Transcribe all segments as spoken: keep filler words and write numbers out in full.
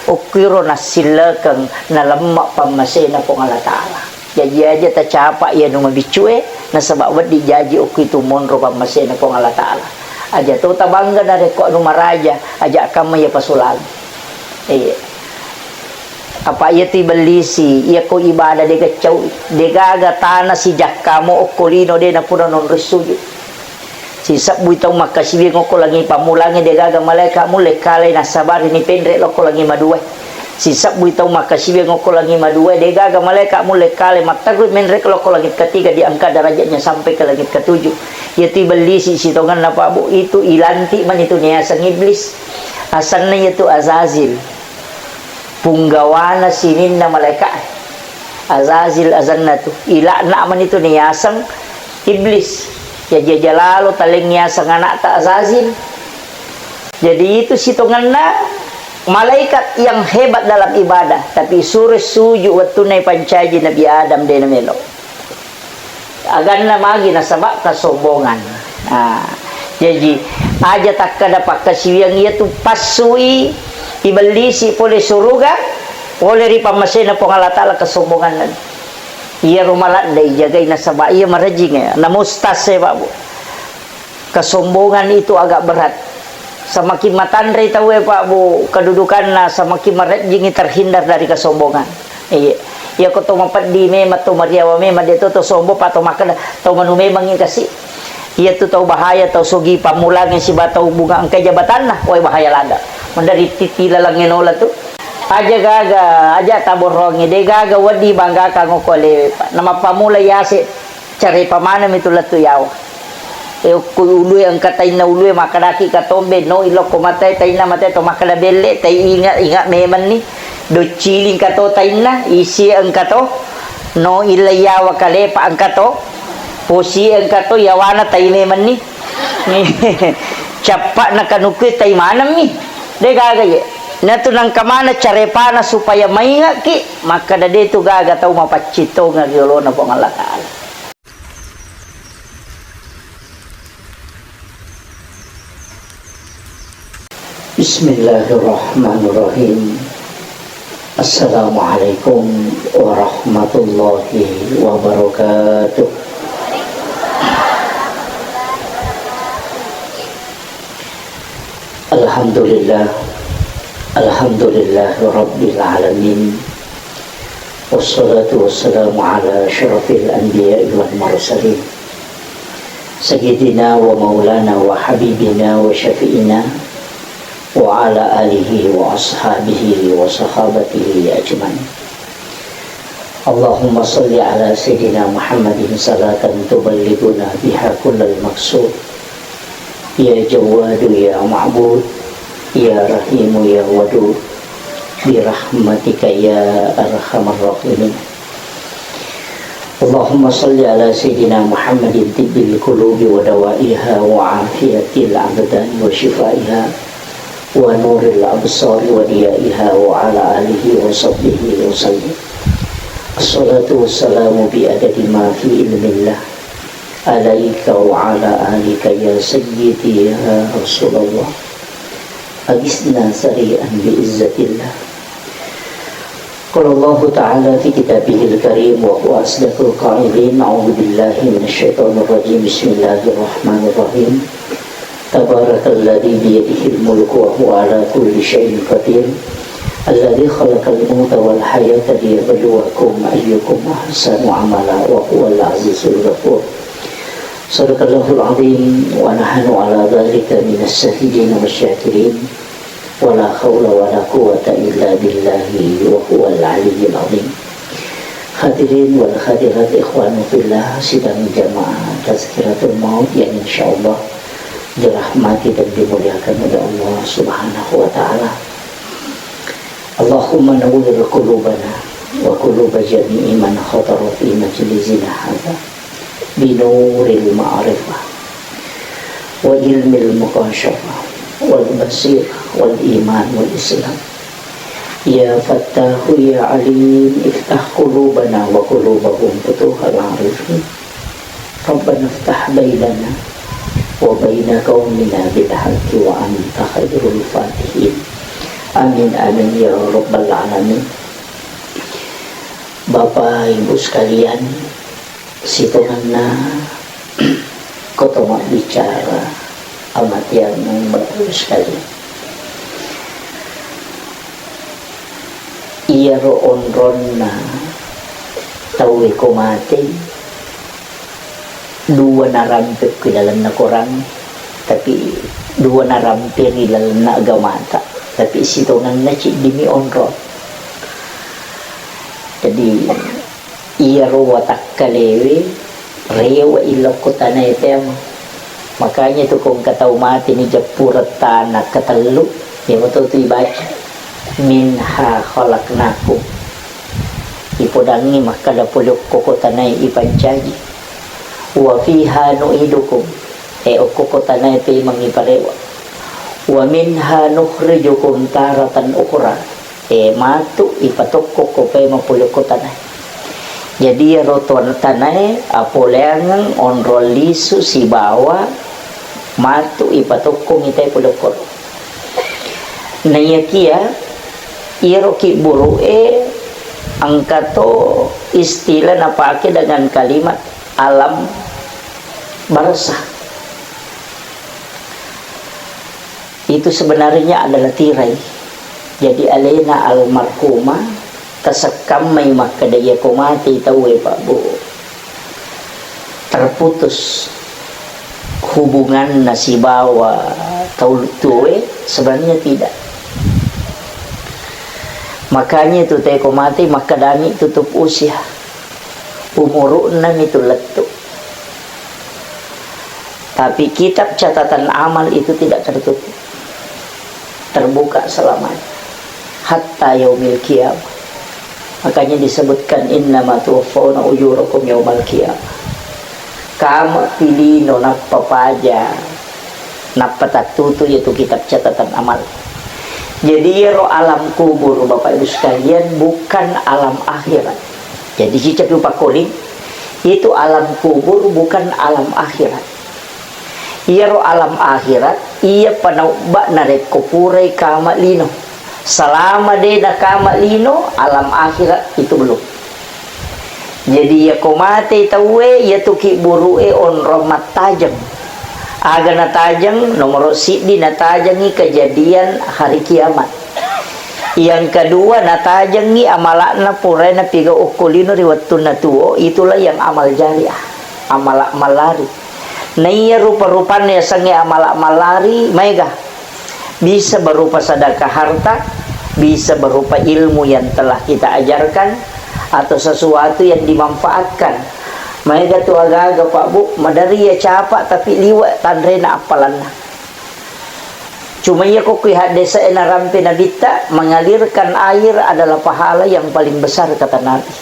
Okkuiro nassillekeng nalemma pammasena Puang Allah Ta'ala. Jaji aja tacapa iya nu mabiccu'e, nasaba wedding jaji okkuitu monro pammasena Puang Allah Ta'ala. Aja to tabangga narekko anu maraja, aja kamma iya pasulang. Iya. Apa iya tu ibellisi, iya ko ibadah dega cau, degaga tana sijakkamo okko lino de napura nonroi sujud. Sisebbui tau makkasiwiang okko langi pammulangnge, degaga malaeka mulle kalai nassabari ni penre lokko langi maduae. Sisebbui tau makkasiwiang okko langi maduae, degaga malaeka mulle kalai matterru menre lokko langit ketiga, diangkat derajatnya sampai ke langit ketujuh. Iya tu ibellisi sitongenna, Pak Bu, itu ilantik mani tu niaseng iblis. Asenna iya tu Azazil. Punggawana sininna malaeka. Azazil asenna tu. Ila'na mani tu niaseng iblis. Jaji aja lalo taleng niaseng anakta Azazil. Jadi itu sitongenna malaikat yang hebat dalam ibadah, tapi suro sujud wettunna ipancaji Nabi Adam de namelo. Aganna magi nasaba kesombongan. Ah, jaji aja takkada pakkasiwiang iya tu passui ibellisi pole suruga, pole ri pammasena Puang Allah Ta'ala kesombonganna. Iyaro maladde ijagai nasaba iya marejing ya, namustas ya, Pak Bu. Kesombongan itu agak berat. Semakin matanre tauwe, Pak Bu, kedudukanna, semakin marejjingi terhindar dari kesombongan. Iya. Iya ko to mapeddi memang, to mariawa memang, de to, to sombong, Pak, to makkeda, to manu memangngi kasi. Iya tu tau bahaya, tau sogi pammulangnge siba tau bunga engka jabatanna, woi bahaya lada. Mendari titi lalangnge nola tu. Aja gaga, aja taborrongi, de gaga wedding banggakang okko alewe, Pak. Namappamula yase. Carepa maneng mi tu lettu yawa. E, okko ulue engka tainna ulue, makkedaki ka tombe, no ilokko matae, tainna matae to makkeda belle, tai inga, inga memenni. Docciling ka to tainna, isi engka to, no illa yawa kalepa engka to, posi engka to, yawana tai memenni. Cappa na kanukue tai maneng mi. De gaga ye. Natu nangka mana carepana supaya maingaki, makkeda de tu gaga tau mapaccing tongeng ri olona Puang Allah Ta'ala. Bismillahirrahmanirrahim. Assalamualaikum warahmatullahi wabarakatuh. Alhamdulillah. Alhamdulillah Rabbil Alamin. Wassalatu wassalamu ala asyrafil anbiya'i wal mursalin. Sayyidina wa maulana wa habibina wa syafi'ina wa ala alihi wa ashabihi wa sahabatihi ajmain. Allahumma salli ala Sayyidina Muhammadin salatan tuballighuna biha kullal maqsud. Ya Jawwadu ya Ma'bud, ya Rahimu ya Wadud, bi rahmatika ya arhamar rahimin. Allahumma salli ala Sayyidina Muhammadin tibbil qulubi wa dawaiha wa afiyatil abdani wa shifaiha wa nuril absari wa diyaiha wa ala alihi wa sahbihi wa sallim. Assalatu wassalamu bi adadi ma fi ilmillah alaika wa ala alika ya sayyidi ya Rasulullah. Agisna sari'an bi izzatillah. Qala Allahu ta'ala fi kitabihil karim wa huwa asdaqul qailin, a'udzu billahi minasy syaithanir rajim. Bismillahirrahmanirrahim. Tabarakalladzi biyadihil mulku wa huwa ala kulli syai'in qadir. Alladzi khalaqal mauta wal hayata liyabluwakum ayyukum ahsanu amala wa huwal azizul ghafur. Sadaqallahul azim wa nahnu ala dzalika minas syahidin wasy syakirin. Wala haula wala quwwata illa billahi wa huwal aliyyil azim. Hadirin wal hadirat, ikhwanu fillah, sidang jamaah tazkiratul maut yang insyaallah dirahmati dan dimuliakan oleh Allah Subhanahu wa taala. Allahumma nawwir qulubana wa quluba jami'i man hadara fi majlisina hadza. Binuril ma'rifah wa ilmil mukasyafah wal basirah wal iman wal islam. Ya Fattahu ya Alim, iftah qulubana wa qulubahum futuhal arifin. Rabbana iftah bainana wa baina qaumina bil haqqi wa anta khairul fatihin. Amin, amin, ya Rabbal Alamin. Bapak, Ibu sekalian, sitongenna koto mabbicara, amateangngang Bapak, Ibu sekalian. Iyaro onronna tauwe ko matei, dua narampe ki lalenna Korang, tapi dua narampe ri lalenna agamata, tapi sitongenna ciddimi onrong. Jadi, iyaro watakkalewe rewe ilokko tanae peang. Makanya tu ko engka tau mate ni jeppureng tana ketellu, ya betul tu ibaca, "Minha khalaqnakum." Ipodangngi makkada pole okko ko tanae ipancaji. "Wa fiha nu'idukum." E, okko ko tanae pemeng iparewa. "Wa minha nukhrijukum taratan ukhra." E, matu ipatokko ko pemeng pole okko tanae. Jadi, iyaro to-, tanae apoleangeng onrong lisu sibawa matu ipatokkongi tae pole okko. Naiyakia, iyaro kibburu'e engka to istilah napake dengan kalimat alam barzakh. Itu sebenarnya adalah tirai. Jadi, alena almarhumah tasekkammai makkeda, "Iya ko mate tauwe, Pak Bu, terputus hubunganna sibawa tau tuwe?" Sebenarnya tidak. Makanya itu teko mate makkedami tutup usia. Umuru'na mitu lettu. Tapi kitab catatan amal itu tidak tertutup. Terbuka selamanya. Hatta yaumil qiyamah. Makanya disebutkan, "Innama tuwaffawna ujurakum yaumal qiyamah." Kama pilino nappa paja, nappa tattutu yaitu kitab catatan amal. Jadi, iyaro alam kubur, Bapak Ibu sekalian, bukan alam akhirat. Jadi, cicak upakkoling, itu alam kubur bukan alam akhirat. Iyaro alam akhirat, iya panaubba narekko purai kama lino. Salama de nakama lino, alam akhirat itu belum. Jadi, iyako matei tauwe, iyatu kibburu'e onrong mattajeng. Aga natajeng? Nomoro siddi, natajengngi kejadian hari kiamat. Yang kedua, natajengngi amala'na purae napigau okko lino ri wettunna tuo, itulah yang amal jariah, amala mallari. Naiya rupa-rupanna yasengnge amala mallari, maega. Bisa berupa sedekah harta, bisa berupa ilmu yang telah kita ajarkan, atau sesuatu yang dimanfaatkan. Maega tu aga-aga, Pak Bu, maderri iya capa tapi liwe tanrena appalanna. Cuma iya ko kui haddese narampe nabitta, mengalirkan air adalah pahala yang paling besar, kata Nabi.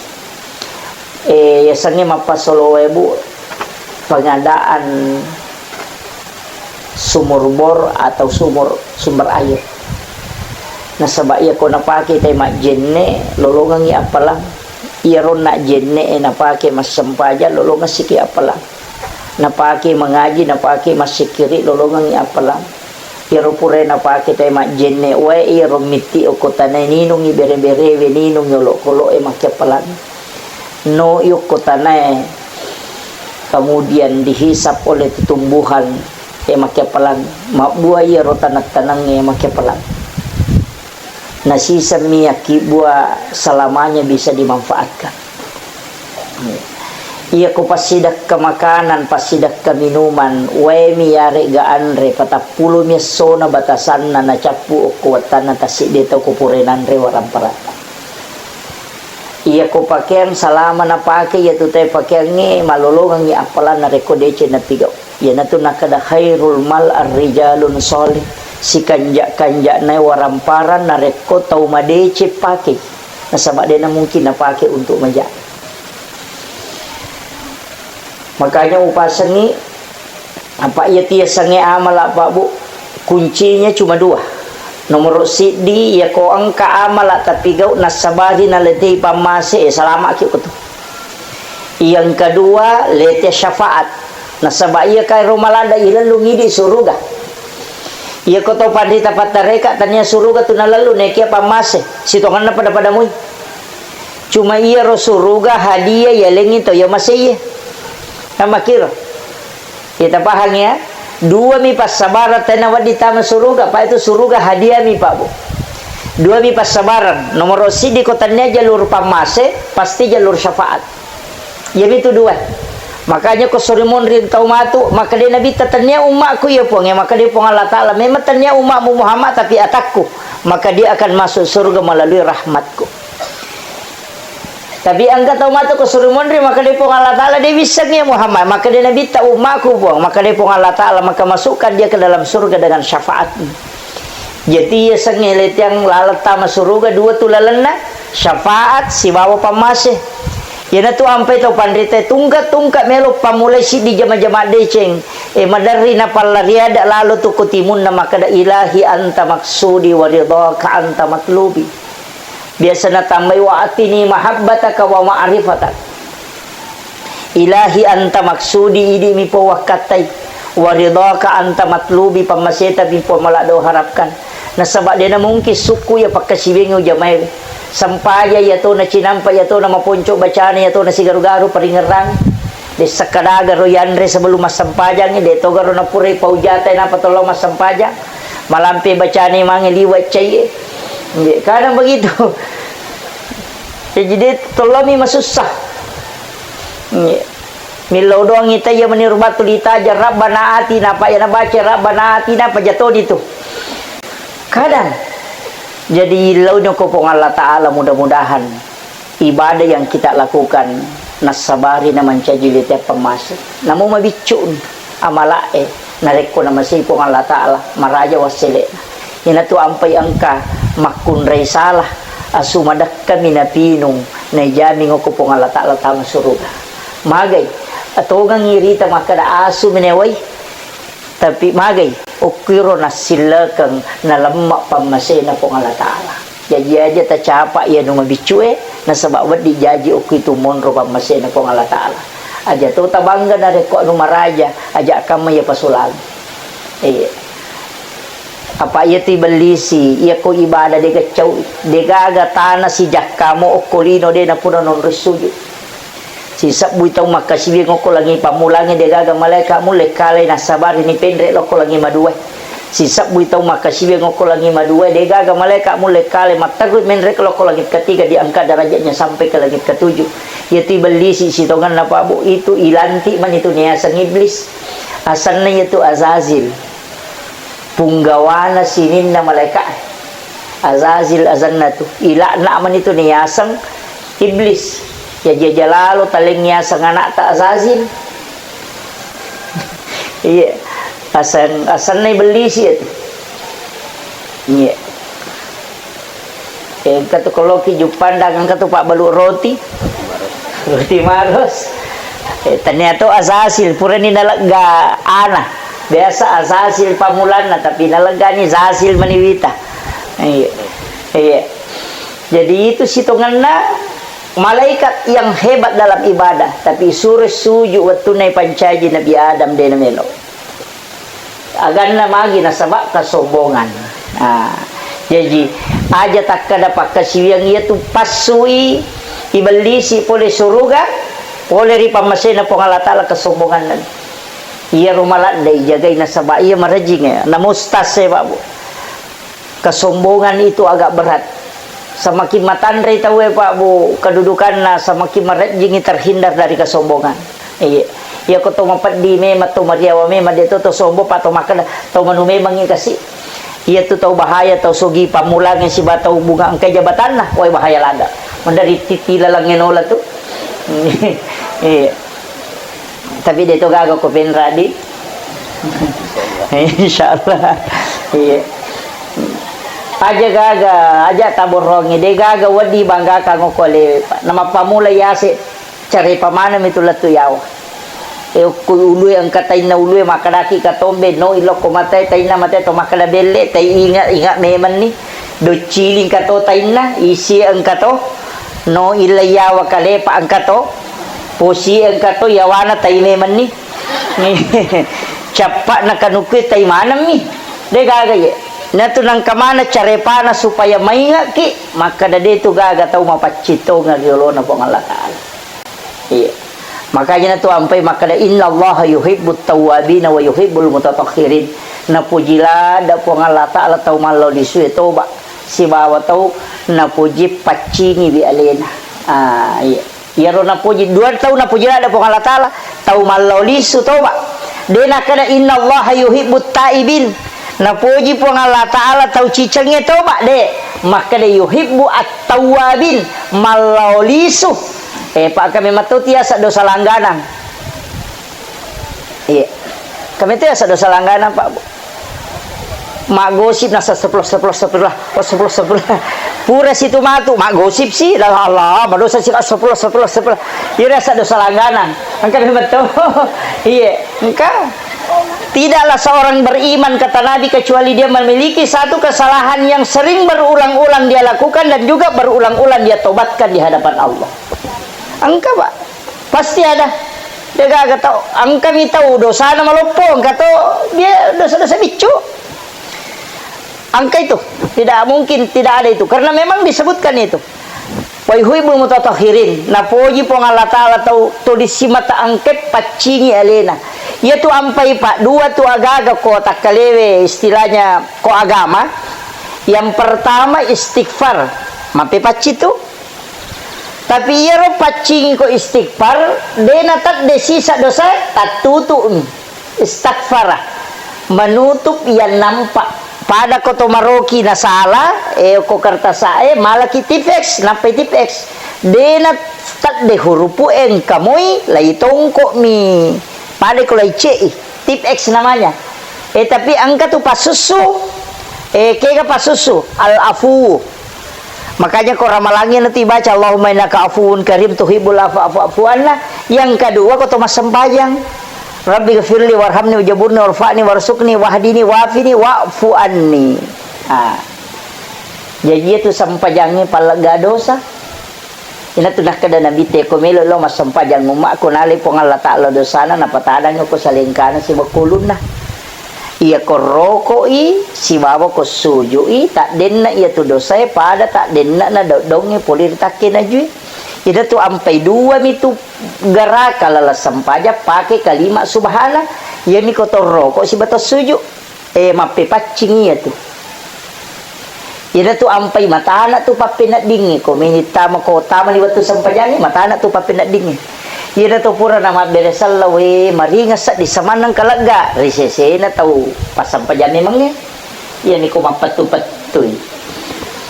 Eh, yasengnge mappasoloe, Bu, pengadaan sumur bor atau sumur, sumber air. Nasaba iya ko napake tai majjenne, lolongengngi appalang. Iyaro najjenne e napake massempajang, lolongeng siki appalang. Napake mangaji, napake massikkiri, lolongengngi appalang. Iyaro purae napake tai majjenne wae, iyaro mitti okko tanae ninungngi bere-berewe, ninungngi olokolo'e makke appalang. No yokko tanae, kemudian dihisap oleh tumbuhan, e, makke appalang. Mabbua iyaro taneng-tanengnge makke appalang. Nasisemmi yakkibua selamanya bisa dimanfaatkan. Iyako passidekka makanan, passidekka minuman, waemi yaregga anre, patappulomi essona batasanna nacappu okko wettanna tassidde tau ko purae nanre waramparatta. Iyako pakeang salama napake, iyatu tae pakeangnge malolongengngi appalanna rekko deceng napigau. Iyanatu nakkeda, "Khairul mal ar-rijalun shalih." Sikanja-kanja'nae waramparang narekko tau madeceng pakei. Nasaba de namungkin napake untuk maja. Makanya upasengngi, apa iya tiasengnge amala, Pak Bu, kuncinya cuma dua. Nomoro siddi, iyako engka amala tapigau nassabari naletei pammase, e, salamaki ko tu. Yang kedua, lete syafaat. Nasaba iya kaero malada ilellung idi suruga. Iya ko to panrita pattareka, tania suruga tu nalallu, nekia pammase, sitongenna pada-pada mui. Cuma iyaro suruga hadiah yalengngi to iya maseiye. Namakiro. Iya tapahang ya. Dua mi passabarang tena wedding tama suruga, apa itu suruga hadiah mi, Pak Bu. Dua mi passabarang. Nomoro siddi ko tania jalur pammase, pasti jalur syafaat. Iyamitu dua. Makanya ko suri monri tau matu, maka de Nabitta tania ummaku ya Puang, ya maka de Puang Allah Ta'ala. Memang tania ummamu Muhammad, tapi atakku, maka dia akan masuk surga melalui rahmatku. Tapi engka tau matu ko suri monri, maka de Puang Allah Ta'ala, de wissengi ya Muhammad, maka de Nabitta ummaku Puang, maka de Puang Allah Ta'ala, maka masukkan dia ke dalam surga dengan syafaatmu. Jadi, iya sengnge letiang laleng tama suruga dua tu lalenna, syafaat sibawa pammase. Iyanatu ampai tau panrita tungka-tungka melo pammulai siddi jama-jama deceng. E, maderri napallariada lalo tu ko timunna makkeda, "Ilahi anta maksudi wa ridhaka anta matlubi." Biasa natambai, "Wa atini mahabbataka wa ma'rifatak." Ilahi anta maksudi, idi mi po wakkattai. Wa ridhaka anta matlubi, pammaseta mi po maladdo harapkan. Nasaba dena mungkin sukku iya pakkasiwiang ujamae. Sampaja iya to nacinampa, iya to namaponco bacana, iya to nasigaru-garu paringerrang. De sakkadaga ro yanre sebelum massempajang, de togaro napurai paujata napa tollo massempajang. Malampe bacane mange liwa cai e. Nggih, kadang begitu. Jadi, de tollomi masussa. Nggih. Millau doang ita iya meniru batu litaja, "Rabbana atina," apa iya nabaca, "Rabbana atina," apa jatoni tu. Kadang. Jadi, launi ko Puang Allah Ta'ala, mudah-mudahan ibadah yang kita lakukan nassabari na mancaji lite pammase. Namo mabiccu amala'e, narekko namasei Puang Allah Ta'ala, maraja wassele'na. Iyanatu ampai engka makkunrai salah, asu madekkami napinung, naijaming okko Puang Allah Ta'ala tama suruga. Magai, atongengi rita makkeda asu menewai, tapi magai, okkuiro nassillekeng nalemma pammasena Puang Allah Ta'ala. Jaji aja tacapa iya nu mabiccue, nasaba wedding jaji okko itu monro pammasena Puang Allah Ta'ala. Aja to tabangga narekko anu maraja, aja kamma iya pasulang. Iya. Apa iya tu ibellisi, iya ko ibadah de gaccau, de gaga tana sijakkamu okko lino de napura nonroi sujud. Sisebbui tau makkasiwiang okko langi pammulangnge, de gaga malaeka mulle kale nassabari ni penre lokko langi madue. Sisebbui tau makkasiwiang okko langi madue, de gaga malaeka mulle kale matterru menre lokko langi ketiga, diangkat derajatnya sampai ke langit ketujuh. Iyatu ibellisi sitongenna, Pak Bu, itu ilantik mani tu niaseng iblis. Asenna iyatu Azazil. Punggawana sininna malaeka'e. Azazil asenna tu. Ila'na mani tu niaseng iblis. Jaji aja lalo taleng niaseng anakta Azazil. Iya. Aseng, asenna ibellisi iyatu. Iya. Eh, engka tu koloki Juppandang, engka tu pabbalu roti. Roti Maros. Eh, tania to Azazil, purani nalegga ana. Biasa Azazil pammulanna, tapi naleggani Zazil mani wita. Iya. Iya. Jadi itu sitongenna malaikat yang hebat dalam ibadah, tapi suruh sujud wettunna ipancaji Nabi Adam de namelo. Aganna magi nasaba kesombongan. Ah, jaji aja takkada pakkasiwiang iyatu passui ibellisi pole suruga, pole ri pammasena Puang Allah Ta'ala kesombonganna. Iyaro maladde ijagai nasaba iya marejing e, namustas e, Pak Bu. Kesombongan itu agak berat. Semakin matanre tauwe, Pak Bu, kedudukanna, semakin marejjingi terhindar dari kesombongan. Iya. Iya ko to mapeddi memang, to mariawa memang, de to to sombong, Pak, to makkeda to manu memangngi kasi. Iya tu tau bahaya, tau sogi pammulangnge siba tau bunga engka jabatanna, wai bahaya lada. Mendari titi lalangnge nola tu. Iya. Tapi de to gaga ko penra di. Insyaallah. Iya. Aja gaga, aja taborongi, de gaga wedi banggakan okko le. Namappamula yase, carepa maneng mi tu lettu yawa. E okko ulue engka tainna ulue, makkedaki ka tombe, no ilokko matae tainna matae to makkeda belle, tai inga, inga memenni. Docciling ka to tainna, isi engka to, no illa yawa kalepa engka to, posi engka to, yawana tai memenni. Cappa'na kanukue tai manemmi. De gaga ye. Natu nangka mana carepana supaya maingekki, makkada de tu gaga tau mapaccing tongeng ri olona Puang Allah Ta'ala. Iya. Makanya natu ampai makkada, "Innallaha yuhibbut tawwabina wa yuhibbul mutatahhirin." Napuji ladda Puang Allah Ta'ala tau mallau lisue toba, sibawa tau napuji paccingi wi alena. Ah, iya. Iyaro napuji, dua tau napuji ladda Puang Allah Ta'ala, tau mallau lisu toba. De nakkada, "Innallaha yuhibbut taibin." Napuji Puang Allah Ta'ala tau cicengnge toba, de. Makkada, "Yuhibbu at-tawwabin," mallau lisu. Eh, pa kami matto tiasa dosa langganang. Iya. Kami tiasa dosa langganang, Pak, Bu. Maggosip nasa sepuluh, sepuluh, sepuluh, oh, sepuluh, sepuluh. Pura situ matu, maggosip si, la, la, la, madosa si, sepuluh, sepuluh, sepuluh. Iya, rasa dosa langganan. Engka memang to. Iya, engka. Tidaklah seorang beriman, kata Nabi, kecuali dia memiliki satu kesalahan yang sering berulang-ulang dia lakukan dan juga berulang-ulang dia tobatkan di hadapan Allah. Engka, Pak. Pasti ada. De gaga tau, engkami tau dosana maloppo, engka to dia dosa-dosa biccu. Engka itu, tidak mungkin tidak ada itu, karena memang disebutkan itu. Wa yuhibbul mutatahhirin, napoji Puang Allah Ta'ala tau, tuli simata engke paccingi alena. Iyatu ampai, Pak, dua tu agaga ko takkalewe, istilahnya ko agama. Yang pertama istighfar, mappepacci tu. Tapi iyaro paccingi ko istighfar, de natedde sisa dosa, tattutu'mi. Istaghfara. Menutup yang nampak. Pada ko to maroki nasala, eh, ko kertasae, malaki Tipp-Ex, nappai Tipp-Ex. De natedde hurupu engka moi, lai tongko'mi. Pada ko lai ce'i. Tipp-Ex namanya. Eh, tapi engka tu pasussu. Eh, kega pasussu? Al-afu. Makanya ko ramalangi nanti baca, "Allahumma innaka afuwun karim tuhibbul afwa fa'fu anna." Yang kedua, ko to massempajang, "Rabbi ghafirli warhamni wajaburni warfa'ni warzuqni wahdini wafini wa'fu anni." Ah. Jadi itu sempajangnge pallegga dosa. Inatu nakkeda Nabitta, "Ko melo lao massempajang ummakku, nalai Puang Allah Ta'ala dosana, napatadangngi ko salengkana sibawa kulunna." Iya ko roko'i sibawa ko suju'i, taddenna iyatu dosae pada taddenna na do-, dongnge pole ri takkenajue. Inatu ampai dua mitu garaka laleng sempajang pake kalima subhana, iyami ko to roko sibawa to suju. Eh, mappepaccing iyatu. Iyanatu ampai matana tu pappeneddingnge, ko meni tama, ko tamani wettu sempajangnge, matana tu pappeneddingnge. Iyanatu pura namabbere selleng, we, maringa seddi samannang kalegga, ri sesena tau passempajangnge mengnge. Iyani ko mappettu-pettui.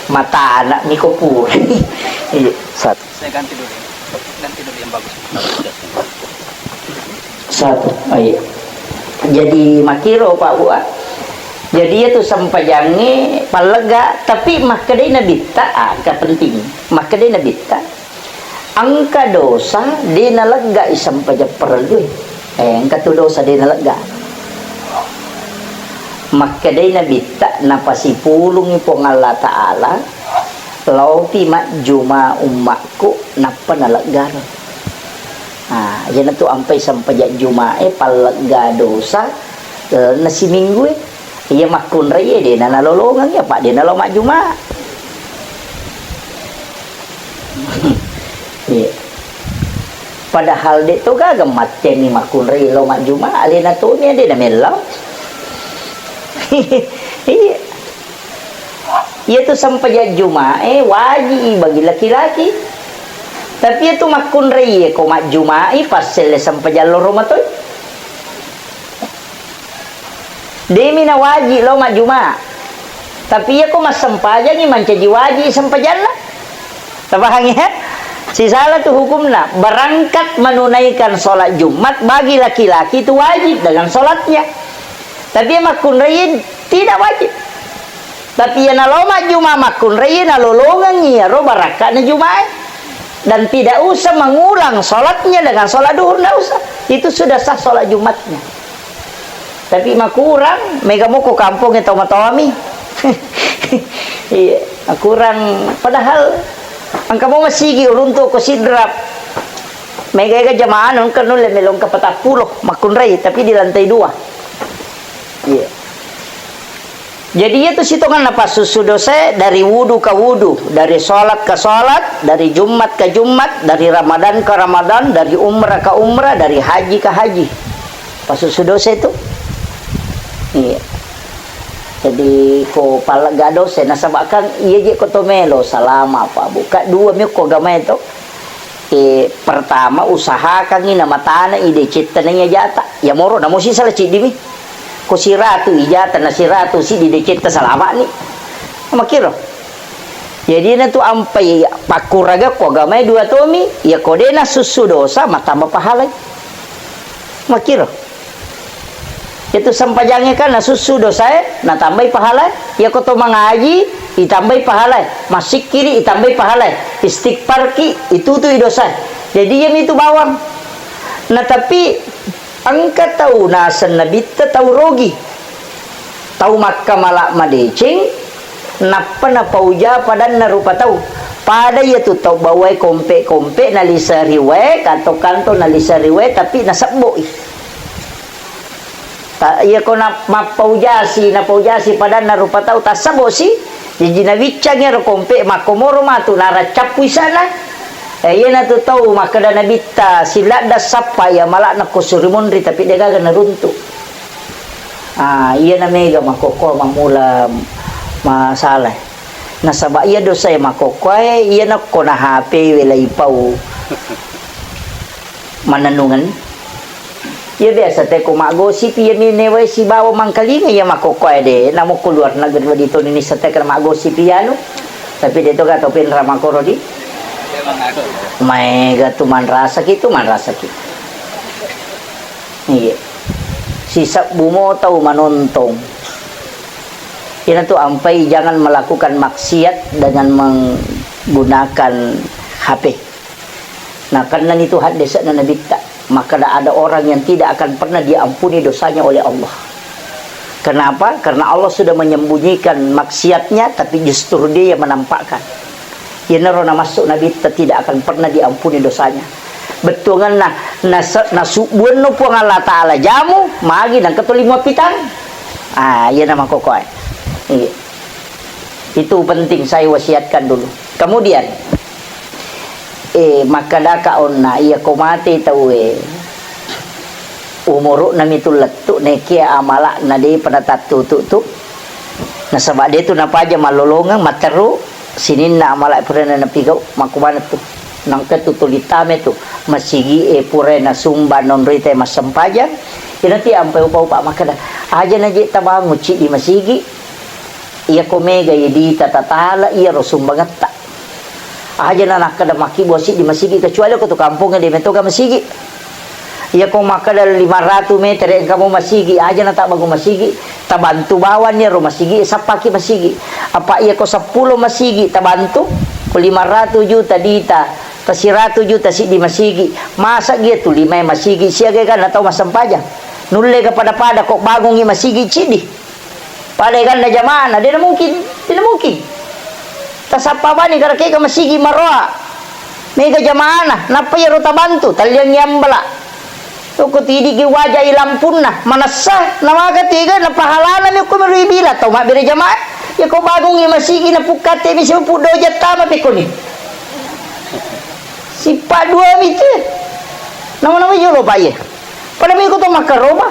Matana mi ko pura. Iya. Satu. Saya ganti dulu ya. Ganti dulu yang bagus. Satu. Oh, iya. Jadi makkiro, Pak, Bu, ah. Jadi iyatu sempajangnge pallegga, tapi makkedai Nabitta, ah, engka penting. Makkedai Nabitta, engka dosa de naleggai sempajang parellue. Eh, engka tu dosa de nalegga. Makkedai Nabitta, napasipulungi Puang Allah Ta'ala, laopi majjuma ummakku, nappa naleggaro. Ah, iyanatu ampai sempajang Jumae pallegga dosa, eh, na siminggue. Iya makkunraie de na nalolongeng, iya, Pak, de nalo majjuma. Iya. Padahal de to gaga mattenni makkunrai lao majjuma, alena toni de na mellau. Iya. Iyatu sempajang Jumae waji'i bagi laki-laki. Tapi iyatu makkunraie ko majjumai passelle sempajang loro matoi. Demi na waji lao majjuma. Tapi iyako massempajangi mancaji waji sempajanna. Tapahangi, ya? Sisala tu hukumna. Berangkat menunaikan sholat Jumat bagi laki-laki itu wajib dengan sholatnya. Tapi iya makkunrai tidak wajib. Tapi iya nalo majjuma makkunrai nalolongengi iyaro barakka'na Jumae. Dan tidak usah mengulang sholatnya dengan sholat duhur, ndak usah. Itu sudah sah sholat Jumatnya. Tapi makurang, mega moko kampongnge tau matoami. Iya, makurang. Padahal engka mo masigi uruntu ko Sidrap. Mega ega jamaah engka nulle melongka patappulo makkunrai, tapi di lantai dua. Iya. Jadi, iya tu sitongenna passussu dosae dari wudu ka wudu, dari sholat ka sholat, dari Jumat ka Jumat, dari Ramadan ka Ramadan, dari umrah ka umrah, dari haji ka haji. Passussu dosa itu. Iya. Jadi, ko pallega dosa, nasaba kan iya je ko to melo salama apa, Bu. Ka dua mi ko agamae to. Eh, pertama, usahakangngi namatana i decetta naiya jata. Ya moro, namo sisala ciddi mi. Ko siratu ijata na siratu siddi decetta, salama'ni. Makkiro. Jadi, na tu ampai pakkuraga ko agamae dua tomi, ya ko de nasussu dosa, matamba pahalai. Makkiro. Itu sempajangnge kan nasussu dosae, natambai pahalae. Iya ko to mangaji, itambai pahalae. Massikkiri, itambai pahalae. Istighfarki, itutui dosae. Jadi, iya mitu bawang. Nah, tapi engka tau naseng nabitta tau rogi. Tau makkamala madeceng, nappa napauja padanna rupa tau. Pada iya tu tau bawae kompe-kompe naliseri wae, kanto-kanto naliseri wae, tapi nasebbo'i. Ta-, iya ko na-, mappaujasi, napaujasi padanna rupa tau, tassebbo'si, jaji nawiccangi ero kompe, makkomoro matu naraccappu isana. Eh, iyana tu tau makkeda nabitta, siladda sappa iya mala'na ko suri munri, tapi degaga naruntu. Ah, iyana mega makkokkoe mammula masalah. Nasaba iya dosae makkokkoe, iyana ko na H P we laipau. Manennungeng. Iya biasa te ko maggosip iya mi newae sibawa mangkalinga iya makkokkoe de. Namo ko luar negeri wedding toni nisseng te kena maggosip iya anu. Tapi de to ga to penra makkoro di. Maega tu manrasaki tu manrasaki. Iya. Sisebbu mo tau manontong. Iyana tu ampai jangan melakukan maksiat dengan menggunakan H P. Nakennani tu haddese'na Nabitta. Makkeda ada orang yang tidak akan pernah diampuni dosanya oleh Allah. Kenapa? Karena Allah sudah menyembunyikan maksiatnya, tapi justru dia yang menampakkan. Iyanaro namassu Nabitta tidak akan pernah diampuni dosanya. Bettuanganna, nase-, nasubbuanno Puang Allah Ta'ala jamu, magi nangka tuli muappitang. Ah, iyana makkokkoe. Iya. Itu penting saya wasiatkan dulu. Kemudian, eh, makkedaka onna, iya ko mate tauwe, umuru'na mitu lettu, nekia amala'na depa natattutu tu. Nasaba de tu napaja mallolongeng, matteru, sininna amala purana napigau, makku maneng tu. Nangka tu tuli tame tu, masigi e pura nasumba nonrita massempajang, inati ampai upa-upa makkeda, aja na je tabangun ciddi masigi, iya ko mega iya dita tatala iya ro sumbangetta. Aja na nakkeda makkibua siddi masigi, kecuali ko tu kampongnge de metoga masigi. Iya ko makkeda lima ratu meter engka mo masigi, aja na tabbangun masigi, tabantu bawang iyaro masigi, sappaki masigi. Apa iya ko seppulo masigi tabantu, ko lima ratu juta dita, ta siratu juta siddi masigi, masa gia tu limae masigi, siaga ga na tau massempajang. Nulle ga pada-pada ko bangungi masigi ciddi. Pada eganna jamaahna, de na mungkin, de na mungkin. Tasappa bani karakega masigi maroa. Mega jamaahna, nappa iyaro tabantu, talliangngi ambala. Yoko tidigi wajai lampunna, manessa, namaga tega, na pahalana mi okko mero ibila, tau mabbere jamaah. Yako bangungi masigi, na pukkatte mi simu puddo jattama pekoni. Sippa dua mi tu. Nama-nama jolo, Pak, ye. Pada miko to makkaroba.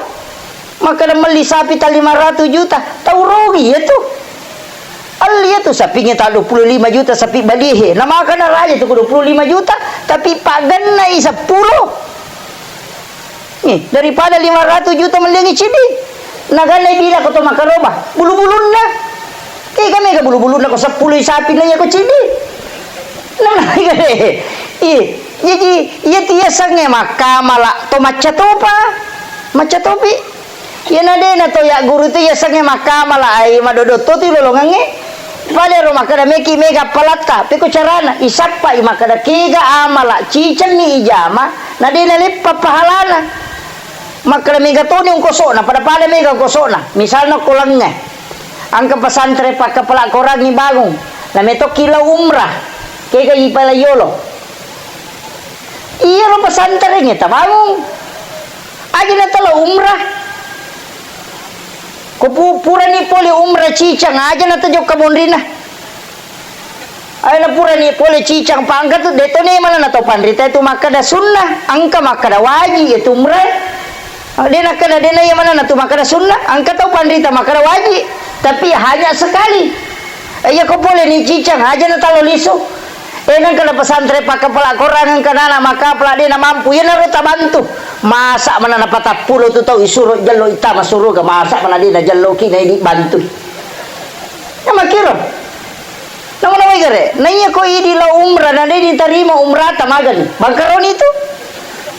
Makkeda melli sapi ta lima ratu juta, tau rogi iya tu. Elli iya tu sapingnge ta dua puluh lima juta sapi balihe. Namakana raja tu ko dua puluh lima juta, tapi paggennai seppulo. Nih, daripada lima ratu juta melliangngi ciddi. Nagannai bila ko to makkaroba, bulu-bulunna. Tega mega bulu-bulunna ko seppulo sapi na iya ko ciddi. Nah, iya, jaji, iya tu yasengnge makkamala to macca topa. Macca topi. Iyana de na to yagguru tu yasengnge makkamala ai madodotto tu lolongengnge. Pada ro makkeda meki mega palatta, peko carana, isappai makkeda kega amala, cicenni ijama, na de naleppa pahalana. Makkeda mega toni ungkosokna, pada-pada mega ungkosokna. Misalna ko lengnge, engka pesantren pakkapala korangngi bangung, na metokki lao umrah, kega ipala yolo. Iyaro pesantrengnge tabangung. Aja na talo umrah. Ko pu-, purani pole umrah cicang, aja na tajokka monrina. Ayo na purani pole cicang, pa engka tu, de to ne mana na tau panrita tu makkada sunnah, engka makkada wajib, ya tu umrah. De nakkada, de na iya mana na tu makkada sunnah, engka tau panrita makkada wajib, tapi hanya sekali. Iya ko pole ni cicang, aja na talo lisu. Eh, nengka na pesantren pakkapala Korang, engka nana makkapala de na mampu, iyanaro tabantu. Masa mana na patappulo tu tau isuro jello ittama suruga, masa mana de na jelloki na idi bantui. Ya makkiro. Nawa-nawai gare, naiya ko idi lao umrah, na de ditarima umrata magani. Bangkaroni tu.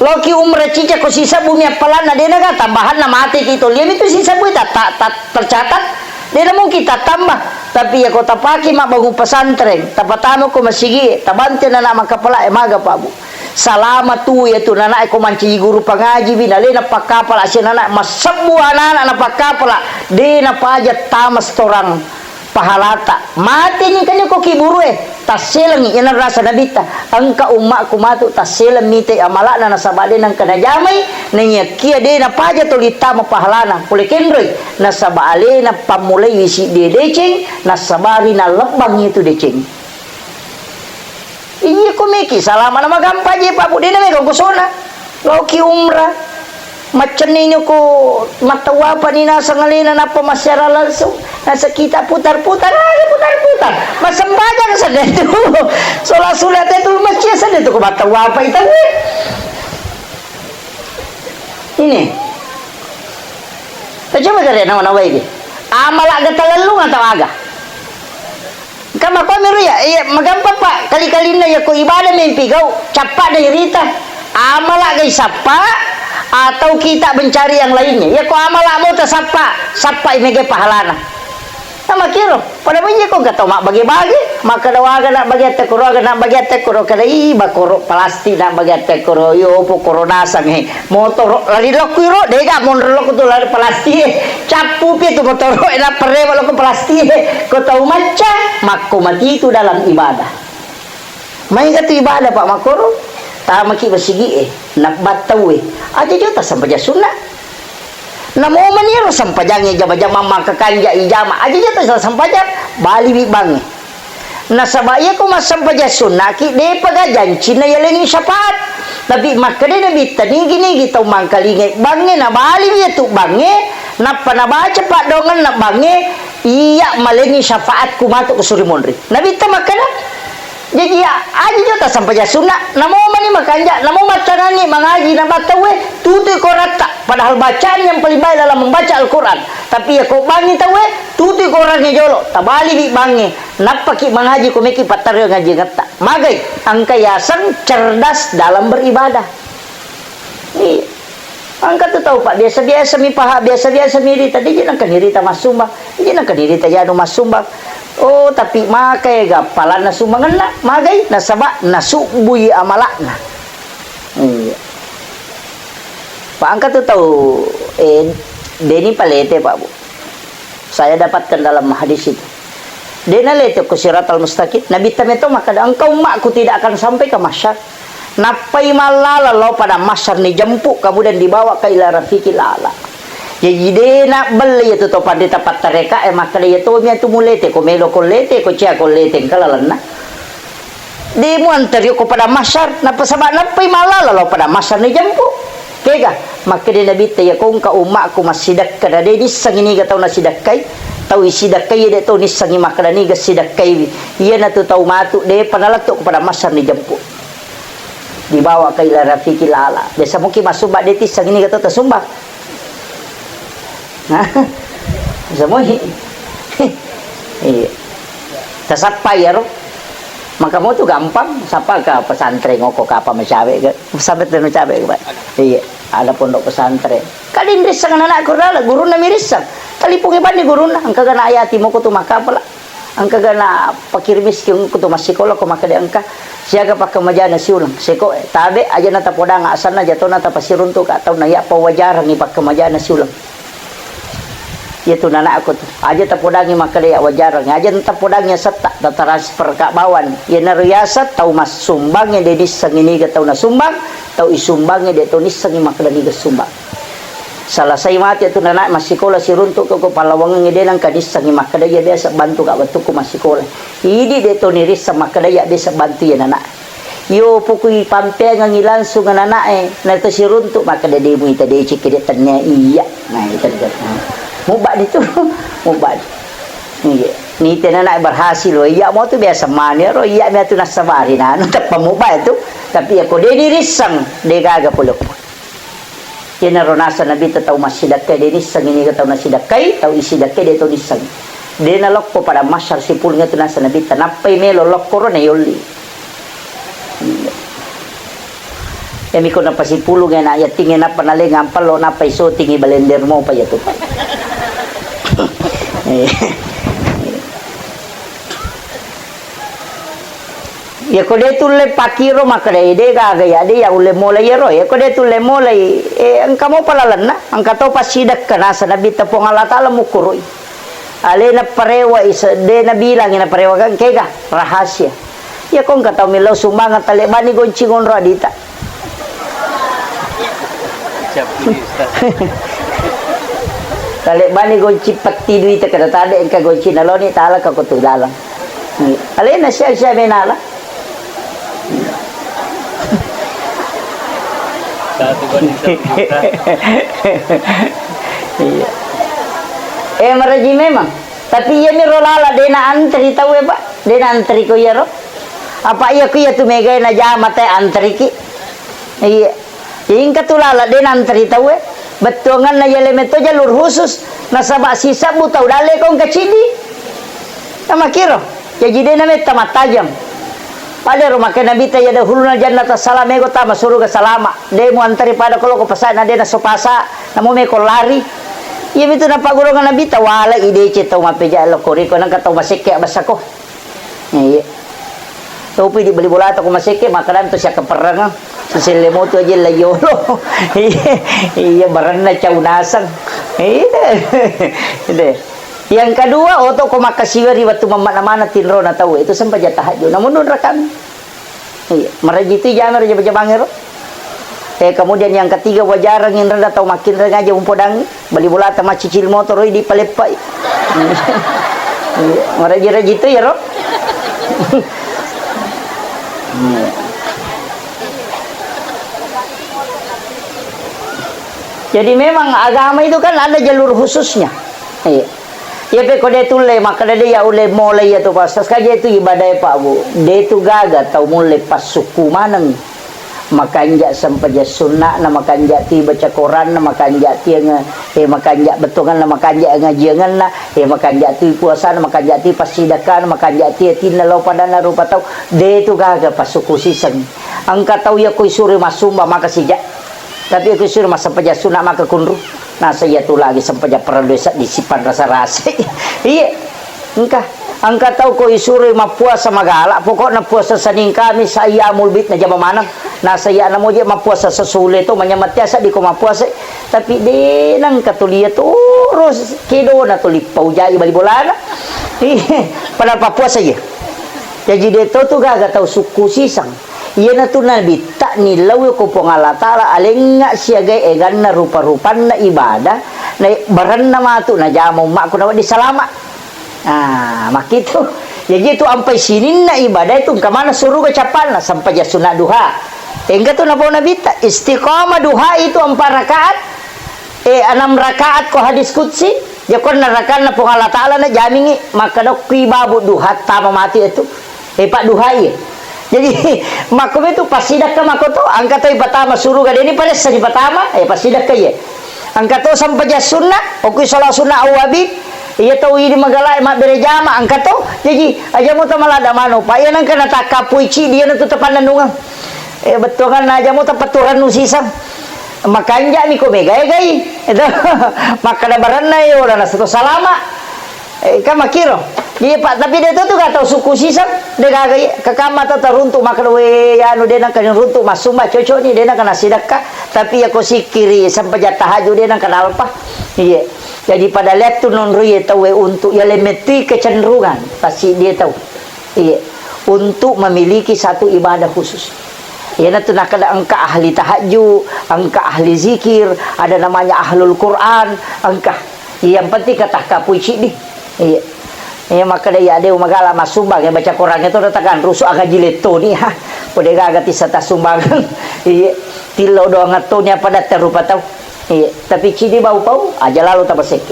Loki umrah cica ko sisebbu mi appalanna, de naga tambahanna mateki to. Liami tu sisebbu ta-, ta-, ta-, tercatat. De na mungkin tattambah. Tapi ya ko tapaki mabbangun pesantren, tapatama ko masigi, tabantu nana makkapala e maga pabu. Salama tu ya tu nana e ko mancaji guru pangaji wi, nalena pakkapala sia nana massebbu anak-anak na pakkapala, de na paja tama setorang pahalata. Mate ni kanya ko kiburu e, tasselengi iyana rasa nabitta. Engka ummakku matu tasseleng mite amala'na nasaba de nengka najamai, naiyakia de napaja toli tama pahalana. Pole kenroi, nasaba alena pammulai wi siddi deceng, nasabari nallebbang itu deceng. Iya ko meki salama na magampa je pabu de na mega gosona. Loki umrah. Maccenni ko mattawapa ni naseng alena nappa massiara langsung. Naseng kita putar-putar, aja putar-putar. Massempajang sedde tu. Sola-sola te tu masjid sedde tu ko mattawapa ita we. Ini. Coba gare nawa-nawai di. Amala ga talellung atau aga? Engka makkua miro iya, iya, magampang, Pak. Kali-kalinna iya ko ibadah mempi gau, cappa dai rita. Amala gai sappa atau kita mencari yang lainnya. Iya ko amala mo tasappa, sappai mega pahalana. Nah, makkiro, pada menye ko engka tau mabbage-bage, makkada waga na bage atte koro, aga na bage atte koro, kada i bakoro plastik na bage atte koro, yo po koro nasang he. Motoro lari lokku iro, dega monro lokku tu lari plastik e. Cappu pi tu motoro e, nappa rewe lokku plastik e. Ko tau macca, makko mati tu dalam ibadah. Maega tu ibadah, Pak, makkoro, tamaki masigi e, nabbattau e. Aja jo tasampaja sunna. Namo maniro sampajangnge jama-jama maka kanja ijama. Aja jo tasampaja, bali wi bangnge. Nasaba iya ko massempajang sunnaki, depaga jancinna yalengngi syafaat. Tapi makkeda Nabitta, nigi-nigi tau mangkalingai bangnge, nabaliwi iyatu bangnge, nappa nabaca paddoangenna bangnge, iya malengngi syafaatku matu ko suri monri. Nabitta makkeda, jaji, aja jo tassempajang sunna, namo mani makanja, namo mattangangngi mangaji nabattauwe, tutui koratta. Padahal bacaan yang paling baik adalah membaca Al-Quran. Tapi iya ko bangngi tauwe, tutui korangnge jolo, tabaliwi bangnge. Nappaki mangaji ko meki pattarru ngajengetta. Magai, engka yaseng cerdas dalam beribadah. Iya. Engka tu tau, Pak, biasa-biasa mi paha, biasa-biasa mi rita, deje nengka ni rita massumbang, deje nengka ni rita janu massumbang. Oh, tapi maka ega palanna sumbangenna, magai, nasaba nasubbui amalakna. Iya. Pak, engka tu tau, eh, deni palete, Pak, Bu. Saya dapatkan dalam hadis itu. De nalete ko siratal mustaqim. Nabitta meto makkeda, engkau ummakku tidak akan sampai ke mahsyar. Nappai mallala lao pada mahsyar ni jempu, kemudian dibawa ke ila rafiqil a'la. Jaji de nabbelle iyatu to pandita pattareka e makkeda, iya tomi atu mulete ko melo ko lete ko cia ko lete engka lalenna. De muanteri ko pada mahsyar, nappa saba nappai mallala lao pada mahsyar ni jempu. Kega, makkeda Nabitta, iya ko engka ummakku massidekka, na de nissengi niga tau nasidekkai, tau isidekkai de tau nissengi makkeda niga sidekkaiwi. Iyanatu tau matu, depa nalettu ko pada mahsyar ni jempu. Dibawa ke ila rafiqil a'la. Biasa mungkin massumbang de tissengi niga tau tasumbang. Semua. Iya. Tasappa iyaro. Maka mo tu gampang, sapa ke pesantren ngoko kapa macawe ke. Sampai tu macawe ke, Pak. Iya, ada pondok pesantren. Kadin risseng anak-anak kurala, gurunna mirisseng. Talipungi bani gurunna, engka gana ayati moko tu makapala. Engka gana pakir miskin ko tu massikola ko makkeda engka siaga pakkemajana siuleng. Seko, eh, tabe aja na tapodang asanna jatona tapasiruntu ka taunna ya pawajarangi pakkemajana siuleng. Iya tu nanakku tu. Aja tapodangi makkeda ya wajarang. Aja tapodangi setta, tatransfer ka bawang. Iya naro yaseng tau massumbangnge de nissengi niga tau nasumbang, tau isumbangnge de tau nissengi makkeda niga sumbang. Selesai matu tu nana' massikola siruntu' ko, ko pallawangengnge de' nengka nissengngi makkeda iya biasa bantu ka' wettukku massikola. Idi' de' to nirisseng makkeda iya biasa bantu iya nana'. Iyo pokoi pampeangengngi langsung nana' e, na to siruntu' makkeda de' muita deceng ke de' tennia iya. Nah, itu dia. Mubba' di tu, mubba' di. Iya. Nite nana' berhasil, oh, iya mo tu biasa mani ro, iya mi atu nassabari nanu teppa mubba' itu. Tapi iya ko de' nirisseng, de' gaga pole ko. Iyanaro naseng Nabitta tau massidakkai, de' nissengngi niga tau nassidakkai, tau issidakkai de' to nisseng. De' nalokko padang mahsyar sipulung iyatu naseng Nabitta, nappai melo lokkoro nayolli. Iyami ko napasipulung ena yattingnge nappa nalengang pallo nappa isotingi balender mopa iyatu. Iyako de' tulle pakkiro makkeda, "Eh, de' gaga iya, de' iya ulle molai iyaro." Iyako de' tulle molai, eh, engka mopa lalenna, engka to passidekka naseng Nabitta Puang Allah Taala mukkurui. Alena parewa isa, de' nabilangi naparewa kan kega, rahasia. Iyako engka tau millau sumbangeng talebbani gonci ngonro adita. Talebbani gonci petti duita kada tade engka gonci naloni tala ka ko tu dalang. Alena sia-sia menala. Satu banding satu juta. Iya. Eh, maraji memang. Tapi iya mi ro lala de' na antri tau e, Pak. De' na antri ko iyaro. Apa iya ko iya tu mega e najama te antriki. Iya. Engka tu lala de' na antri tau e. Bettuanganna yale metto jalur khusus. Nasaba sisebbu tau dalle ko engka ciddi. Namakiro. Jaji de' nametta mattajeng. Pada ro makkeda Nabitta, "Yadkhulunal jannata salam," ego tama suruga salama. De' muantari pada ko loko pasa na de' naso pasa, namo meko lari. Iya mitu napaggurungang Nabitta, wala ideceng tau mappeja loko riko nengka tau masekke abbasako. Iya. Topi di bali bolata ko masekke, makkadang to siakkaperrengeng. Siselle moto aja la yolo. Iya, iya, baranna cau naseng. Iya. Deh. Yang kedua, oto ko makkasiweri wettu mammakna maneng tinrona tau, itu sempajang tahajud. Namun nunra kami. Iya, maraji tu jame ro jama-jamangero. Eh, kemudian yang ketiga, wajarang inrada tau makkinreng aja umpodangi. Bali bolata maccicil motor, oi, di paleppai. Iya, maraji-raji tu ya, ro. Iya. Jadi memang agama itu kan ada jalur khususnya. Iya. Iya pe ko de' tulle makkeda de' iya ulle mola iya tu, Pak Ustaz, kaje tu ibadah e, Pak, Bu. De' tu gaga tau mulle passukku maneng. Makanja sempajang sunna'na, makanja ti baca Koranna, makanja ti nge-, eh, makanja bettuanganna, makanja ngajiangenna, eh, makanja ti puasana, makanja ti passidakkana, makanja ti atinna lao padanna rupa tau. De' tu gaga passukku siseng. Engka tau iya ko isuro massumba maka sija. Tapi ko isuro massempajang sunna maka kunru. Nasa iya tu lagi sempajang parellu seddi sipan rasa-rasa. Iya. Engka. Engka tau ko isuro mappuasa magala, pokokna puasa Senin Kamis ayyamul bid najama maneng. Nasa iya namo je mappuasa sesule to manyamatti seddi ko mappuasa. Tapi de' nengka tuli iya terus kedona tuli paujai bali bolana. Iya. Padahal pappuasa iya. Jaji de' to tu gaga tau sukku siseng. Iyanatu Nabitta nillau ko Puang Allah Taala alengnga siaga eganna rupa-rupanna ibadah, na baranna matu najama ummakku nawedding salama. Ah, makkitu. Jaji tu ampai sininna ibadah itu engka maneng suruga cappanna, sempajang sunna duha. Engka tu napau Nabitta, istiqamah duha itu empat rakaat. Eh, enam rakaat ko hadis qudsi, ya ko enam rakaatna Puang Allah Taala na jamingi, makkeda okki babu duha tama mati itu. Eh, padduhai. Jadi, makko itu passidakka makko to, engka to ipatama suruga, deni paressa dipatama, eh, passidakka iya. Engka to sempajang sunna, okki sholat sunnah awwabin, iya tau idi magala mabbere jama, engka to. Jadi, aja mo tamalada mano, pa iya nengka natakkapui cidi, iya natu tapannennungeng. Eh, bettuanganna aja mo tapattu rennu siseng. Makanja'mi ko mega egai. Itu makkada baranna, eh, ora nasato salama. Eh, kan makkiro. Iya, Pak, tapi de to tu ga tau sukku siseng, de gaga iya. Kakamma tau taruntu makkada, we, anu, de nengka runtu massumba, cocok ni, de nengka nasidakka. Tapi iya ko sikkiri, sempajang tahajud, de nengka nalpa. Iya. Jadi pada lettu nonro iya tau, we, untuk iya lemettui kecenderungan pasti dia tau. Iya, untuk memiliki satu ibadah khusus. Iyanatu nakkeda engka ahli tahajju, engka ahli zikir, ada namanya ahlul Quran, engka. Yang penting katakkapui ciddi. Iya. Iya, makkeda iya de magala massumbang, iya baca Quran itu datang rusu aga jilettoni, ha. Pode gaga tissa tassumbangeng. Iya. Tillau doang toni apa datta rupa tau. Iya, tapi cidi bau pau, aja lalo tamasekke.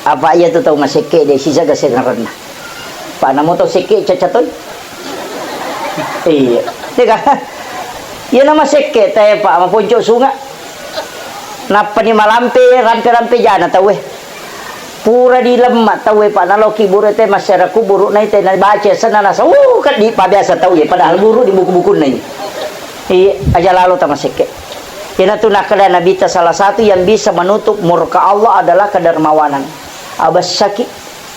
Apa iya tu tau masekke de sijaga sengarenna. Pa namo tau sekke caca toi. Iya. Tega. Iya nama sekke te pa maponco sunga. Nappani malampe, rampe-rampe jana tauwe. Pura dilemma tauwe, pa naloki buru te masyarakat kuburu nai te nabaca senna nasa, uh, kan di pa biasa tauwe, padahal buru di buku-bukunna ini. Iya, aja lalo tamasekke. Iyanatu nakkeda Nabitta, salah satu yang bisa menutup murka Allah adalah kedermawanan. Abessaki,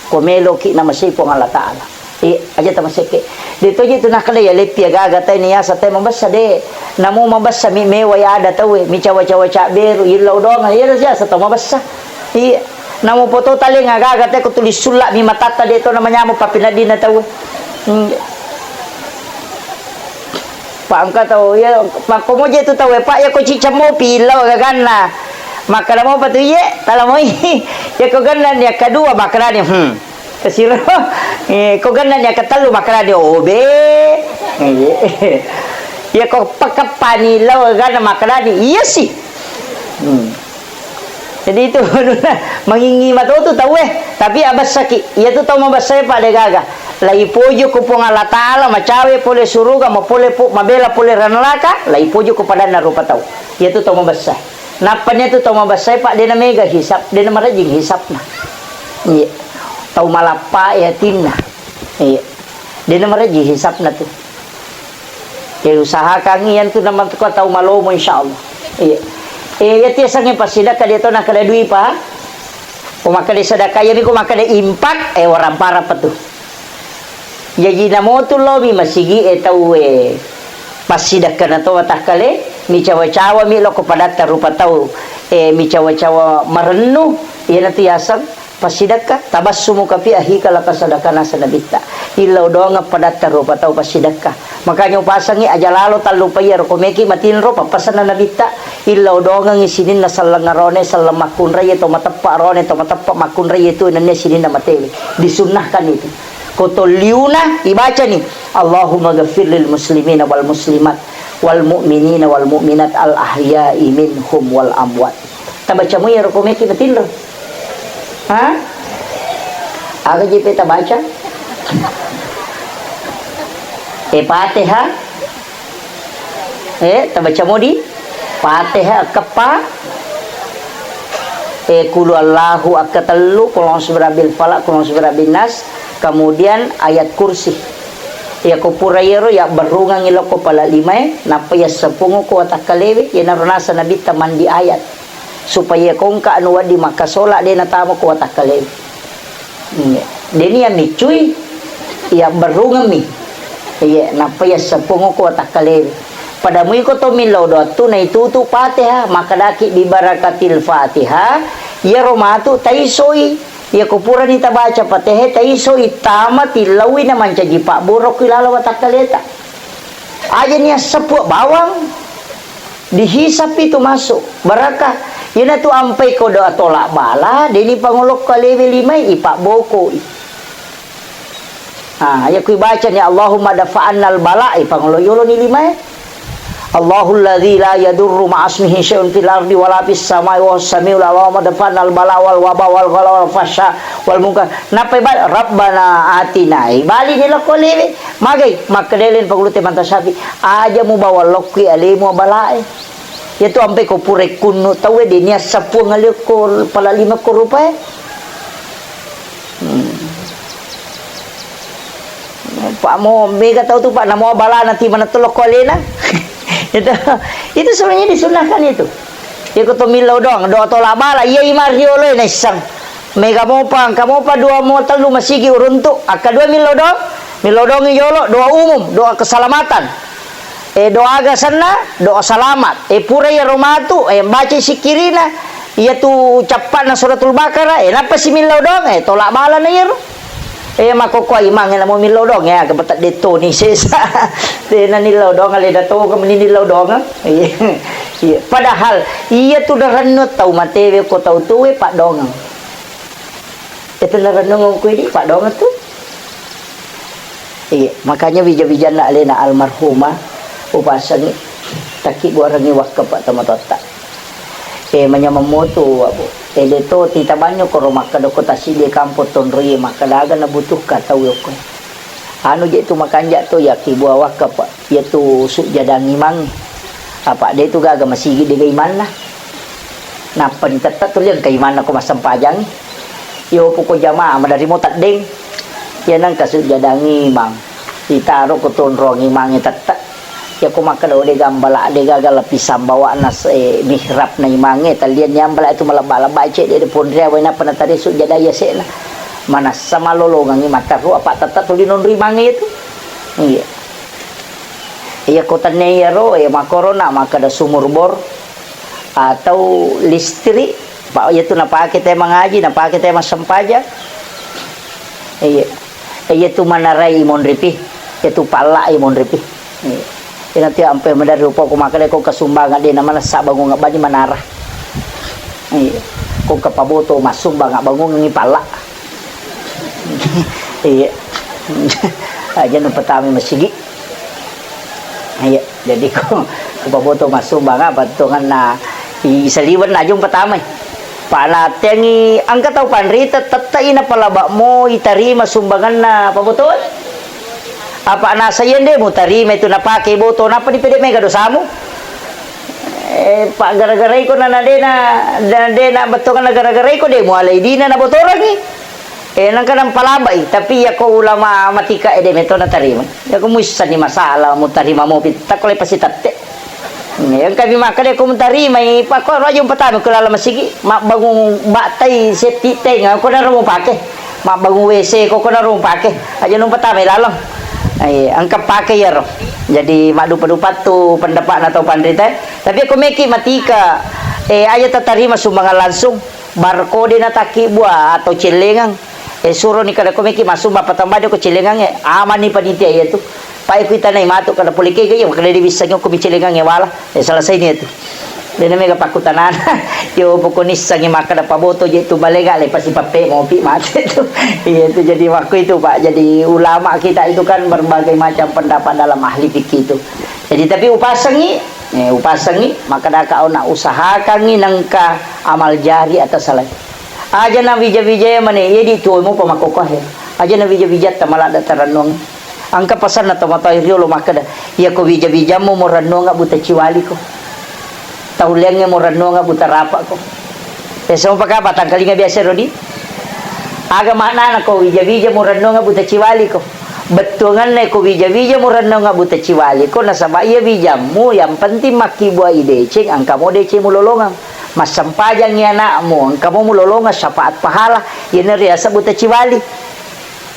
ko meloki namasei Puang Allah Ta'ala. Eh, aja tamasekke. De toje tu nakkeda ya leppi agaga tai niasa tai mabessa de. Namo mabessa mi mewa ya ada tauwe, mi cawa-cawa cabberu, illau doang, iya siasa tau mabessa. Iya. Namo poto talenga agaga tai ko tulis sulla mi matatta de to namanyamo papinadina tauwe. Hmm. Pa engka tau, iya, makkomoje tu tauwe, Pak, iya ko cicammopi, illau gaganna. Makkeda mopa tu, iye, tala moi. Iya ko gannani yang kedua, makkedani, hmm. Kesiro. Eh, ko gannani yang ketellu, makkedani, obe. Iya. Iya ko pakeppani, illau gaganna, makkedani, iya sih. Hmm. Jadi itu mangingi mato tu tauwe, tapi abessaki. Iya tu tau mabessae pa de gaga. Laipojo ko Puang Allah Ta'ala, macawe pole suruga, mapole pu-, mabela pole ranalaka, laipojo ko padanna rupa tau. Iya tu tau mabessa. Nappani tu tau mabessae pa de namega hisap, de namarejing hisapna. Iya. Tau malappa e atinna. Iya. De namarejing hisapna tu. Ya, usahakan iyantu namatuko tau malomo, insyaallah. Iya. Eh, iya tiasangnge passidakka dia to nakkeda dui pa. Ko makkeda sedekah, iya mi ko makkeda infak, eh, orang parah pa tu. Jaji namotu lo mi masigi e tau e passidakka na to watakkale, mi cawa-cawa mi lo ko padatta rupa tau, eh, mi cawa-cawa marennu, iyanatu yaseng Passidekka, tabassumuka fi akhika, laka sadakana sanabitta. Illau doangeng padatta rupa tau passidekka. Makanya upasengngi aja lalo tallupai iyaro ko meki matinro, pappasenna nabitta, illau doangengngi sininna selleng arone, selleng makkunraie to mateppa arone, to mateppa makkunraie tu nennia sininna matewe. Disunnahkan itu. Ko tolliuna ibacani, Allahumma ghafir lil muslimina wal muslimat, wal mu'minina wal mu'minat, al ahya'i minhum wal amwat. Tabaca mo iyaro ko meki matinro. Ha? Aga jepe tabaca? Eh, Fatihah? Eh, tabaca mo di? Fatihah keppa? Eh, kulu Allahu akka tellu, kulu a'udzu birabbil falaq, kulu a'udzu birabbin nas, kemudian ayat kursi. Iya ko pura iyaro, ya berrungangi lokko pala limae, nappa ya sepungu ko watakkalewe, iyanaro nasa nabitta mandi ayat. Supaya ko engka anu wedding makkasola de natama ko watakkalewe. Iya. Deni ya miccui, ya berrungemmi. Iya, nappa ya sepung ko watakkalewe. Pada mui ko to millau doattu naitutu Fatihah, makkedaki bi barakatil Fatihah, iyaro matu taisoi. Iya ko purani tabaca Fatihah taisoi tama tillaui na mancaji pabboro ko ilala watakkaleta. Aja nia seppu bawang. Dihisap itu masuk barakah. Iyanatu ampai ko doa tolak bala, deni pangolokko alewe limai, ipabbokoi. Ah, iya ku ibacani, Allahumma dafa'annal bala, ipangolo yoloni limai. Allahul ladzi la yadurru ma'asmihi syai'un fil ardi wala fis samai wa huwas samiul alim. Allahumma dafa'annal bala wal waba wal ghala wal fahsya wal munkar. Nappai bal-, Rabbana atina. Ibali ni lokko alewe. Magai, makkedai laing pangulute Imam Syafi'i, aja mubawa lokki alemu abalae. Iyatu ampai ko pura kunnu tauwe de nia seppuang aleko pala lima ko rupae. Hmm. Pak mo mega tau tu Pak namo abalana ti mana telokko alena. Itu, itu sebenarnya disunahkan itu. Iko to millau doang, doa tolak bala, iya ima riolo naisseng. Mega mopa, engka mopa dua mo tellu masigi uruntu, akka dua millau doang, millau doang yolo, doa umum, doa keselamatan. Eh, doa aga senna, doa selamat. Eh, pura iyaro matu, eh, baca sikkirina, iyatu cappa'na suratul Baqarah, eh, nappa si millau doang, eh, tolak balana iyaro. Eh, makkokkoe imangnge namo millau doang, ya, aga patedde toni sesa. Tena nillau doang, alena to, kemeni nillau doang. Iya. Iya. Padahal, iya tu narennu tau matewe ko tau tuwe, paddoangeng. Itu narennu ngongkui di, paddoangeng tu. Iya, makanya wija-wijanna alena almarhumah, upasengi, takki buarengi wakka pa tomatoatta. Eh, manyameng moto, Abu. Eh, de to, tita banyo koro makkeda ko tasidi kampong tonroi, makkeda aga nabutuhka tau yokko. Anu je tu makanja to, yakki bua wakka pa, iya tu sujjadang imang. Apa de tu gaga masigi de ga imanna. Nappa ni tette tu liang ka imanna ko massempajang. Iyo poko jamaah, madari mo teddeng. Iya nengka sujjadang imang. Ditaro ko tonrong imangnge tette. Iyako makkeda, "Oh, de gambala, de gaga lapisang bawa'na se-, mihrabna imangnge, tallianni ambala itu malebba-lebba cedde de ponria wae nappa natari sujjada iya se'na." Manassa malolongengi materru apa tette tuli nonro imangnge itu. Iya. Iyako tennia iyaro, eh, makorona makkeda sumur bor atau listrik, pa-, iyatu napake te mangaji, napake te massempajang. Iya. Iya tu manarai monripi, iya tu pallai monripi. Iya. Ina tu ampe madari rupa ko makkeda ko kasumbangan de na manessa bangung abbani manara. Iya. Ko kapaboto massumbang abbangungengi palla. Iya. Aja nu pertama masigi. Iya. Jadi ko, ko paboto massumbang apa tonganna i saliweng najung pertama. Panatengi engka tau panrita tette'i napalaba'mo itarima sumbanganna pabotoe. Apa nasa iya nde mutarima itu napake boto, nappa dipede mega dosamu? Eh, pa gara-gara iko na, na dena, na dena bettongan na gara-gara iko de mualai dina nabotorangi. Eh, nengka nampalabai, tapi iyako ulama matika ede meto natarima. Iyako muissenni masalah, mutarima mopi, takko le pasti tette. Hmm, engka mi makkeda ko mutarimai, pakko ro aja umpatama ko laleng masigi, mabbangung battai septic tank, ko naro mupake. Mabbangung W C ko, ko naro mupake. Aja umpatamai laleng. Eh, engka pake iyaro. Jadi maddupa-dupa tu pendapatna tau panrita. Tapi ko meki matika, eh, aja tatarima sumbangan langsung. Barkode na takkibbua atau cellengang. Eh, suroni kada ko meki massumbang patambah ko cellengang, eh, amani panitia iya tu. Pai kuitanai matu kada pole kega iya, kada diwissengi ko mi cellengang, eh, wala. Eh, selesai ni itu. Dena mega pakkutanana. Yo pokoni sangi makkeda paboto je tu balega le pasti pappe mopi mate tu. Iya tu jadi waktu itu, Pak. Jadi ulama kita itu kan berbagai macam pendapat dalam ahli fikih itu. Jadi tapi upasengi Eh, upasengi, makkedaka aona usahakangngi nengka amal jari atassalai. Aja na wija-wijai mane, iya di tuomu pamakkokohe. Aja na wija-wijatta maladde tarennuang. Engka pasanna tomatoa riolo makkeda, "Iyako wija-wijammu morennuanga buta ciwaliko. Tauleangnge morennuanga buta rapako." Eh, semua pakapa tangkalinga biasa rodi? Aga maknana ko wija-wija morennuanga buta ciwaliko? Bettuanganna ko wija-wija morennuanga buta ciwaliko, nasaba iya wijammu yang penting makkibua i deceng, engkamo deceng mulolongeng. Massempajangngi anakmu, engkamo mulolongeng syafaat pahala, iyana riaseng buta ciwali.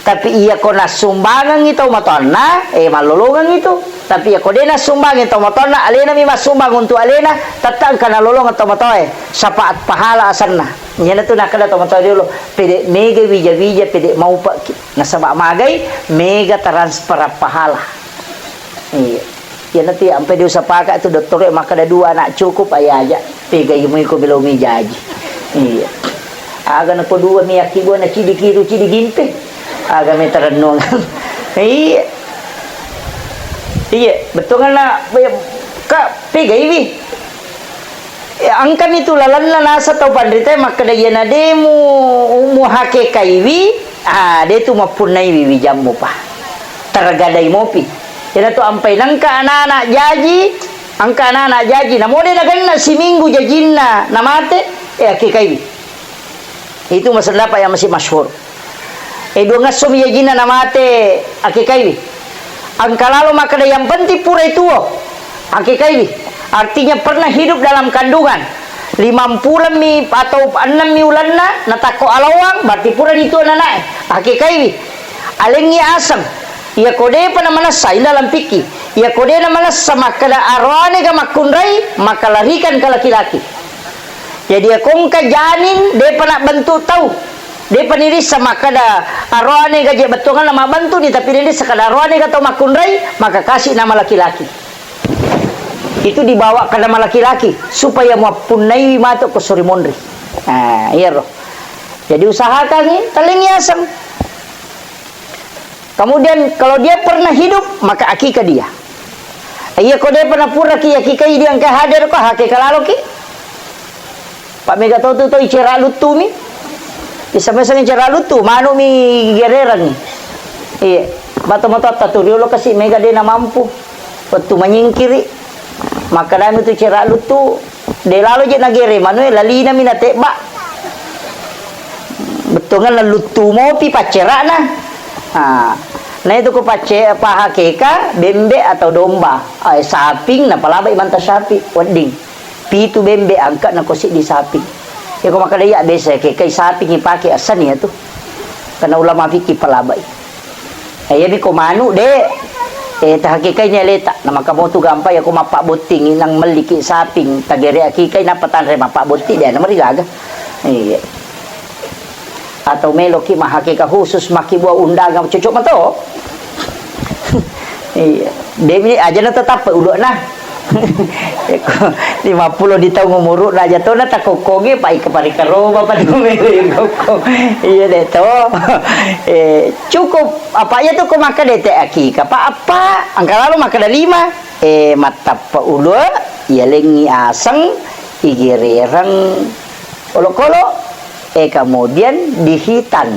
Tapi iyako nassumbangengngi tau matoanna, eh, mallolongeng itu. Tapi iyako de nassumbangengngi tau matoanna, alenami massumbang untuk alena, tette engka nalolongeng tau matoae, syafaat pahala asenna. Iyanatu nakkeda tau matoae riolo, pede mega wija-wija, pede maupekki. Nasaba magai, mega transfer pahala. Iya. Iyanatu ampe diusapaka tu dottoro makkeda dua anak cukup, aja aja. Pegai muiko belumi jaji. Iya. Aga nako dua mi akkibuana cidi kiru, cidi gimpe. Aga metarennuang. Iya. Iya, bettuanna, ka pegaiwi. Ya, engkami tu lalenna nasa tau panritae makkeda, "Iyana de mu, muhakekaiwi, ah, de tu mappunnaiwi wijammu pa. Tergadai mopi." Iyanatu ampai nengka anak-anak jaji, engka anak-anak jaji, namo de nagenna siminggu jajinna namate, eh, akekaiwi. Itu masendapat yang masih masyhur. Eh, duangessomi jajinna namate, akekaiwi. Engka lalo makkeda, "Yang penting purai tuo, akekaiwi." Artinya pernah hidup dalam kandungan. Limampulemmi atau ennemmi ulenna, natakko alawang, berarti purani tuo nanae, akekaiwi. Alengngi aseng, iyako depa namanessa, ini dalam fikih. Iyako de namanessa makkeda aroane ga makkunrai, maka larikan ke laki-laki. Jadi, iyako engka janin, depa nabbentuk tau. De'pa nirissa makkeda aroane gaje bettuanna mabantuni, tapi nirissa kada aroane ga tau makkunrai, maka kasi nama laki-laki. Itu dibawa ke nama laki-laki, supaya muappunnaiwi matu ko suri monri. Nah, iyaro. Jadi usahakangi, talengi aseng. Kemudian kalau dia pernah hidup, maka akikah dia. Iya ko de'pa napuraki akikai dia engka hadir ko, hakika laloki. Pak mega to tu to icera luttumi. Bisa-bisa icera luttu, manukmi gererangi. Iya, mata-mata tu riolo kasi mega de na mampu. Wettu manyingkiri. Makkedami tu cera luttu, de lalo je nagere manue, lalinami natebba. Bettuanna luttu mopi paccerana. Ha. Na itu ko pacce-, pahakeka bembe atau domba, eh, saping, napalabai manta sapi, wedding. Pitu bembe angka na ko siddi saping. Ya ko makkeda iya biasa kekai saping ipake asani ya tu. Karena ulama fikih palabai. Eh, iyami ko manu, de. Eh, tahakikai ni aleta. Na maka motu gampang ya ko mappabbotting, nang melliki saping, tagere akikai, nappa tanre mappabbotting, de, na marigaga. Iya. Atau meloki mahakika khusus, makkibua undangan, cocok mato. Iya. Demi aja na tetap ulu'na. Eko, lima puluh di taung umuru'na aja tona takokkongi, pa ika parikaroba pa dua mele kokkong. Iya de to. Eh, cukup apa iya tu ko makkeda te akika. Pa apa? Angka lalo makkeda lima. Eh, mattappa ulu, iya lengi aseng, igerereng olokolo. Eh, kemudian dihitan.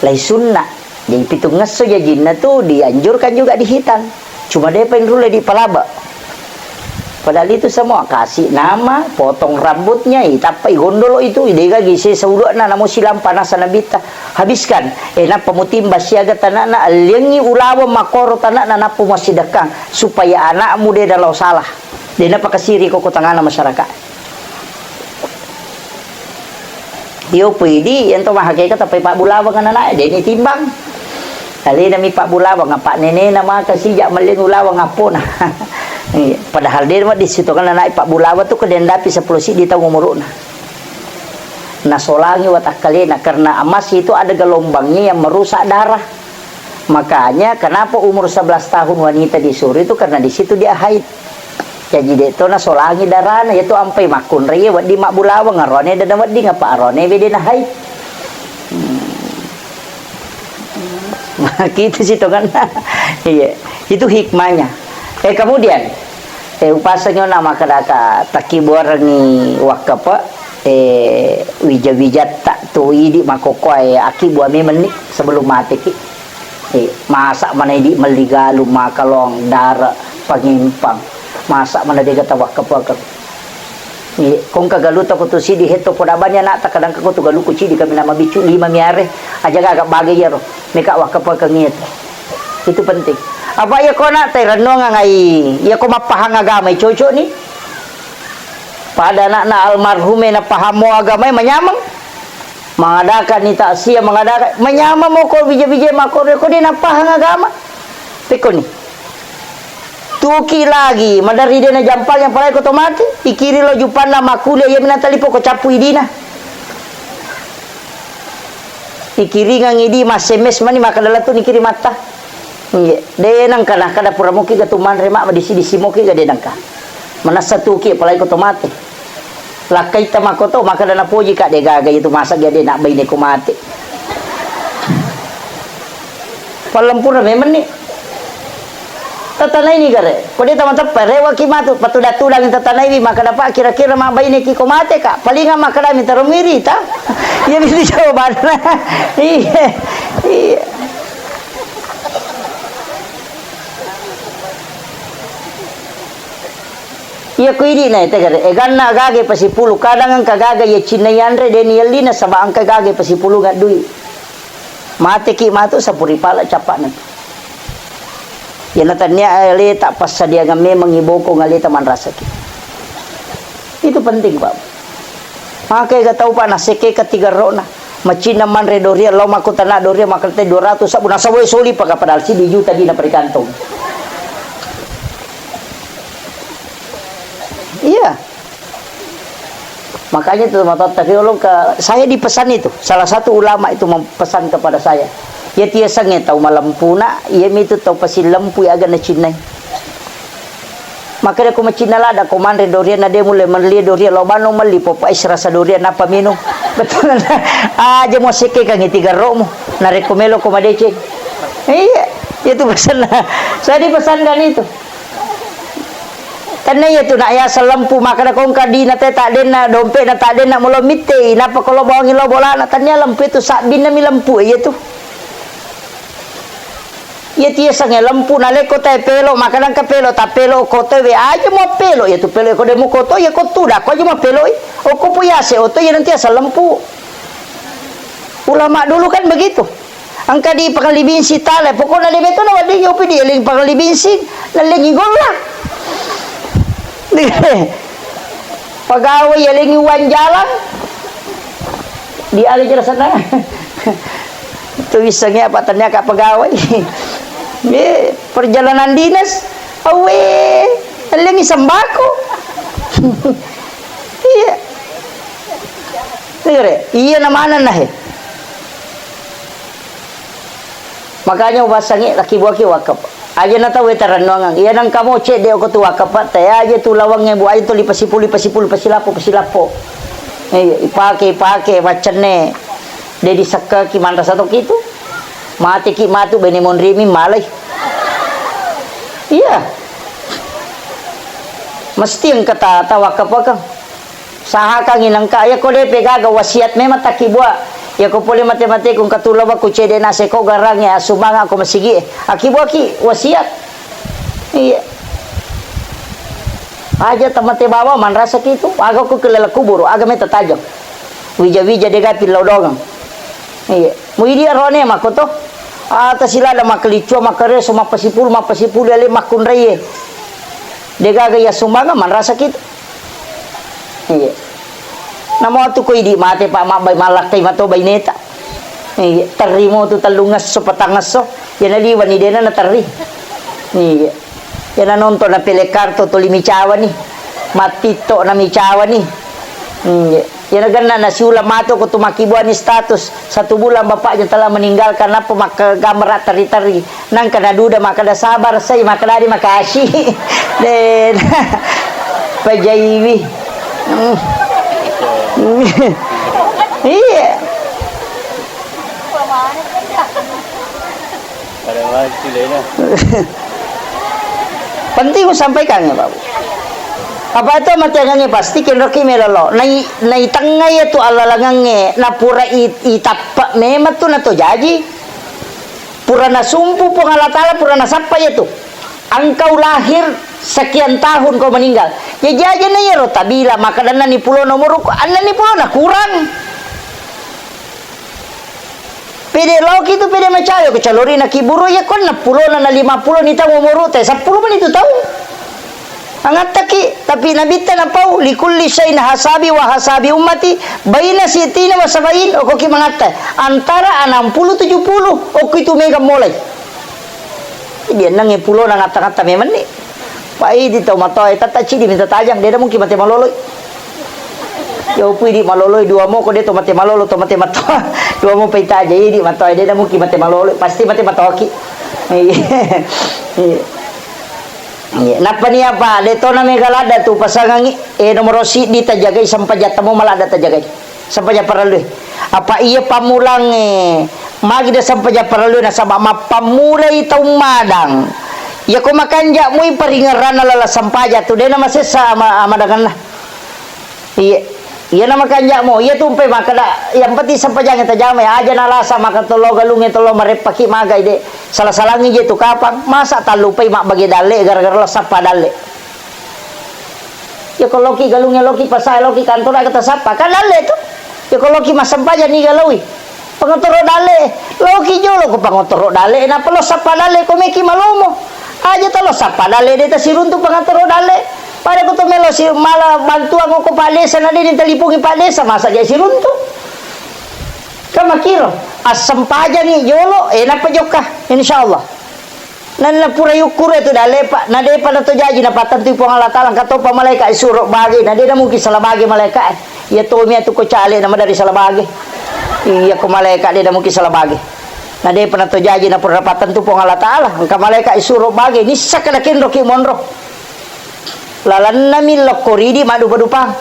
Lai sunna. Jadi pitungngesso jajinna tu dianjurkan juga dihitan. Cuma depa inrulle dipalaba. Padahal itu semua kasih nama, potong rambutnya, itappai gondolo itu, idega gise saulu'na, namo silang panasa nabitta. Habiskan. Eh, nappa mutimba siaga tanakna, alliangi ulaweng makoro tanakna, nappa muassidekkang supaya anakmu de dalau salah. De napakasiri ko tangana masyarakat. Iyo, puidi, iyento mahakeka tappai pabbulaweng ananae, deni timbang. Alena mi pabbulaweng, apa nenena maka sijak melling ulaweng appona. Iya, padahal de wedding sitongeng ananae pabbulaweng tu, kedendapi seppulo siddi taung umuru'na. Nasolangi watakkalena, karena emas itu ada gelombangnya yang merusak darah. Makanya kenapa umur sebelas tahun wanita disuruh itu, karena di situ dia haid. Jaji de to nasolangi darana, iya tu ampai makkunrai wedding mabbulaweng, aroane de na wedding, apa aroane bede na haid. Hmm. Nah, gitu sih tongenna. Iya, itu hikmahnya. Eh, kemudian, eh, upasengi ona makkedaka takkibuarengi wakkepe, eh, wija-wijatta tu idi makkokkoe, eh, akkibua memenni sebelum mateki. Eh, masa mana idi melli galung, makalong, dare, pangempang. Masa mana dega tawakkepekeng. Eh, kongka galuta ko tu sidi hetto poda bani anakta, kadang ko tu galuku cidi kami nama bicu lima miare. Aja gaga bage iyaro. Meka wakkepekeng itu. Itu penting. Apa iya ko anakta rennuang ngai, iya ko mappahang agama cocok ni. Pada anakna almarhume napahamo agamae manyameng. Mengadakan ni takziah, mengadakan, manyameng moko bija-bija makkoro ko de napahang agama. Pekkoni. Tuki lagi, maderri de najampang yang palai ko to mate, ikiri lo jupanna makkuliah, iya mina talipo ko cappu idina. Ikiringang idi, ma S M S mani, makkeda lettu nikiri matta. Iya, de nengka nakkeda pura moki ga tu manre ma, madisi-disi moki ga, de nengka. Manessa tuki, apalagi ko to mate. Lakkaita makkoto, makkeda napoji ka, de gaga itu masa ga de nabbaine ko mate. Pallempura memang ni. Tatanaini gare. Ko de tamateppe, rewaki matu, patudang-tudangi tatanaiwi, makkeda pa kira-kira mabbaineki ko mate ka. Palinga makkeda mitaro mirita. Iya, itu jawabanna. Iya. Iya. Iya, ko idi na tegare. Eganna gaga pasipulu, kadang engka gaga iya cinna yanre, de ni yelli nasaba engka gaga pasipulu ngaddui. Mateki matu sapuri pala cappa'na. Iya, na tania aleta passadiangan memang iboko ngaleta manrasaki. Itu penting, Pak. Maka ega tau, Pak, nasekke ketiga rona. Macinna manre doria, lao makkutana doria, makkate dua ratus sabbu, nasawai soli paka padahal siddi juta dina perikantong. Iya. Makanya itu matotta riolo ka, saya dipesan itu, salah satu ulama itu mempesan kepada saya. Iya tiasengnge tau malempuna, iyami itu tau pasillempu aga nacinnai. Makkeda ko macinna ladda ko manre dorianna de mulle melli dorian lo bano melli popo es rasa dorian nappa minum. Betul. Aja mo sekkekangngi tiga ro'mu. Narekko melo ko madeceng. Iya, itu pesanna. Saya dipesankan itu. Tenna iya tu nak ya selempu makkeda ko engka dina te tak denna, dompetna tak denna, mulo mittei, nappa ko lo bawangi lo bolana, tennia lempu itu sabbinna mi lempu iya tu. Iya tiasengnge lempu, nalekko tae pelo, makkeda engka pelo, tappelo ko to we aja mo pelo, iya tu pelo ko de muko to, iya ko tuda ko aja mo peloi. Okko po yase oto, iya nanti asal lempu. Ulama dulu kan begitu. Engka di pangalibing sitale, pokokna de meto na wedding yopi di eling pangalibing sing, nalengi golla. Pegawai yalengi uang jalan, di ale jelasanna. Tu wissengnge apa tanya ka pegawai. Eh, perjalanan dinas, awe, yalengi sembako. Iya. Iya, re. Iya, na manenna, he. Makanya ubasangi laki buaki wakaf. Aja na tau tarennuangang. Iya nang kamu cedde ko tu wakaf, te aja tu lawangnge bu aja tu lipasipulu, lipasipulu, pasilappo, pasilappo. Eh, ipake, ipake, maccenne. De disekkaki manrasa to kitu. Mate ki matu bene monri mi malai. Iya. Mesti engka ta, tawakaf-wakaf. Sahakangngi nengka, iya ko depe gaga wasiat memang takkibua. Iya ko pole mate-mate ku engka tu lawa ku cede nase ko garangnge assumbangako masigi e. Akkibuaki wasiat. Iya. Aja tamate bawa manrasa kitu. Aga ku kelele kuburu, aga meta tajang. Wija-wija dega pillau dongang. Iya. Muidi arone mako to. Ata silada makkelicua makkareso mappasipulu mappasipulu ale makkunraie. Degaga iya sumbangeng manrasa kitu. Iya. Namo tu ko idi mate pa mabbai malakkai mato baineta. Iya, terri mo tu tellungesso patangesso. Iya naliwani dena naterri. Iya. Iya nanonton na pele karto tuli micawani. Mattitto na micawani. Iya. Iyana genna nasiulang matu ko tu makkibuani status, satu bulan bapaknya telah meninggalkan, nappa makkegambar terri-terri. Nangka naduda makkeda sabar, sai makkeda di makasih. Den. Pajaiwi. Hmm. Iya. Pada mati lena. Penting usampaikan ya, Pak. Apa itu matiangannya pasti kenroki melolo. Nai, nai tengnga ya tu alalangangnge. Napura i, itappa memang tu nato jaji. Pura nasumpu Puang Allah Taala, pura nasappa ya tu. Engkau lahir sekian tahun kau meninggal. Ya jaji na ya ro tabila maka dan ni pulo nomor, anna ni pulo na kurang. Pede loki tu pede macawe ko calori na kiburu ya kon na pulo na lima pulo ni taung umuru te seppulo mani tu taung. Angattaki, tapi nabitta napau likulli syai'in hasabi wa hasabi ummati baina sittina wa sabain, okoki mangatta antara enam puluh tujuh puluh, okki tu mega mulai. Jadi enneng pulo na ngatta-ngatta memang ni. Pak idi tau matoa, eh, tata cidi minta tajang, de mungkin mate maloloi. Ya upu idi maloloi dua mo ko de to mate malolo to mate matoa. Dua mo pai tajang idi matoa, de mungkin mate maloloi, pasti mate matoaki. Iya. Iya. Iya. Nappa ni apa? De to na mega ladda tu pasangangi, eh, nomoro siddi tajagai sampajatta mo maladda tajagai. Sempajang parellue. Apa iya pammulangnge, magi de sempajang parellue nasaba mappammulai taung madang. Iya ko makanja mui paringerranna lala sempajang tu, dena masessa ama-, amadangenna. Iya. Iya na makanja mo, iya tumpe makkeda, yang penting sempajangnge tajamai, aja nalasa maka tollo galungnge tollo mareppaki magai de. Sala-salangi je tu kapang, masa tallupai mabbage dalle gara-gara lo sappa dalle. Iya ko loki galungnge loki pasae loki kantor aga tasappa. Kan dalle tu. Iya ko loki massempajang niga laui. Pangotoro dalle. Loki jolo ko pangotoro dalle. Nappa lo sappa dalle ko meki malomo. Aja talo sappa dalle de tasiruntu pangotoro dalle. Pada ko to melo si mala bantuan ko Pak Desa na de ditalipungi Pak Desa masa ja siruntu. Kan makiro. Assempajangi jolo. Eh nappa jokka. Insyaallah. Nanna pura yukkuru tu dalle, Pak. Na depa na to jaji na pattentui Puang Allah Taala, engka topa malaika suro bage, na de na mungkin salah bage malaika. Iya tomi atu ko cale na madari salabage. Iya ko malaeka de namuki salabage. Na depa na to jaji na pura pattentu Puang Allah Taala. Engka malaeka isuro bage, nissaka nakenroki monro. Lalennami lokko ridi maddupa-dupang.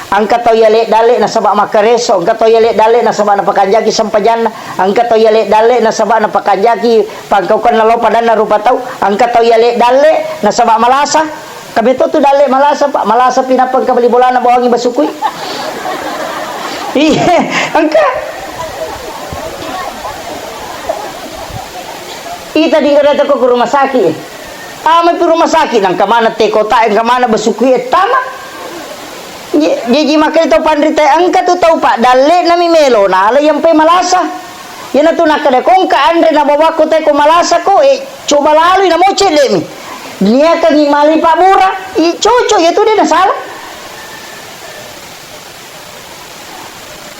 Engka tau yale dalle nasaba makkareso, engka tau yale dalle nasaba napakanjaki sempajanna, engka tau yale dalle nasaba napakanjaki pangkaukenna lao padanna rupa tau, engka tau yale dalle nasaba malasa. Kami to tu dalle malasa, Pak. Malasa pi nappa engka bali bolana bawangi basukui. Iya, engka. Ita dingkara teko ke rumah sakit. Tama pi rumah sakit, nang kemana teko ta, kemana basukui tama. Ye, jaji makkeda tau panrita engka tu tau, Pak, dalle nami melo nala yang pe malasa. Iyanatu nakkeda, "Ko engka anre nabawakko teko malasako, eh, coba lalui namo cedde'mi. Niakangngi mali pabbura, i cocok iyatu de nasala."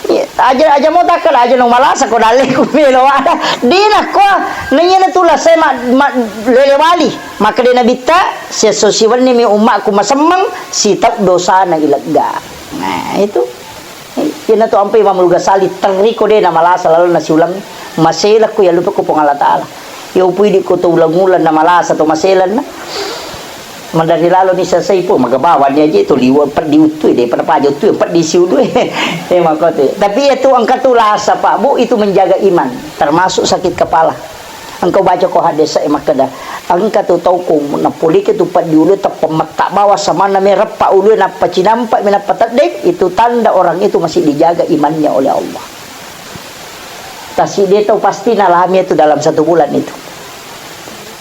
Iya, aja, aja mo takkeda, aja no malasako dalleku melo ada. De nakko, na iyanatu lasai ma, ma, lele wali. Makkeda Nabitta, "Siesso siwennimi ummakku masemmeng, sitau dosana ilegga." Nah, itu. Iyanatu ampai Imamul Ghazali, terriko de namalasa lalenna siulang, maselakko yallupekko Puang Allah Taala. Iya upuidi ko to ulang-ulang namalasa to maselanna. Madari lalo ni sasai po, magabawa ni aje to liwa peddi uttui, de pada paja uttui, peddi siulue. Eh, makkote. Tapi itu engka tu lasa, Pak, Bu, itu menjaga iman, termasuk sakit kepala. Engka ubaca ko hadis e makkeda, engka tu tau ko napolike tu peddi ulue teppa metta bawa samanna mereppa ulue nappa cinampa mi nappa teddeng, itu tanda orang itu masih dijaga imannya oleh Allah. Tasiddi tau pasti nalami itu dalam satu bulan itu.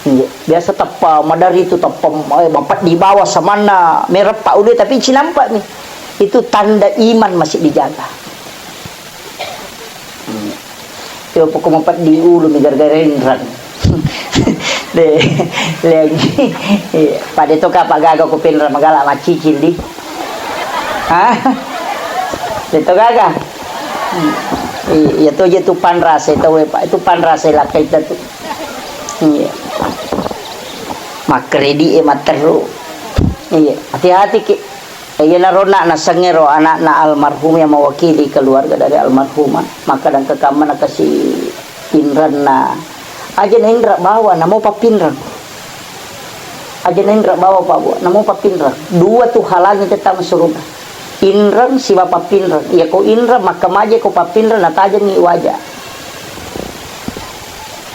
Iya, biasa teppa madari itu teppa, eh, mapeddi bawa samanna mereppa ulue tapi cinampa mi. Itu tanda iman masih dijaga. Hmm. Yo poko mapeddi ulumi gara-gara inreng. De, lagi. Iya, pada to kapa gaga ko pinreng magala macicil di. Hah? De to gaga. Hmm. Iya, iya to je tu panrasa tau e, Pak. Itu panrasa lakkai ta tu. Iya. Makkredit e matteru. Iya, hati-hati ki. Iyanaro na nasengngero anakna almarhum yang mewakili keluarga dari almarhumah, maka dan kekamma nakasi inrenna. Aja nainra bawa namo pappinreng. Aja nainra bawa Pak Bu, namo pappinreng. Dua tu halangi tetta massuruga. Inreng siba pappinreng. Iya ko inreng makkamaja ko pappinreng natajengi waja.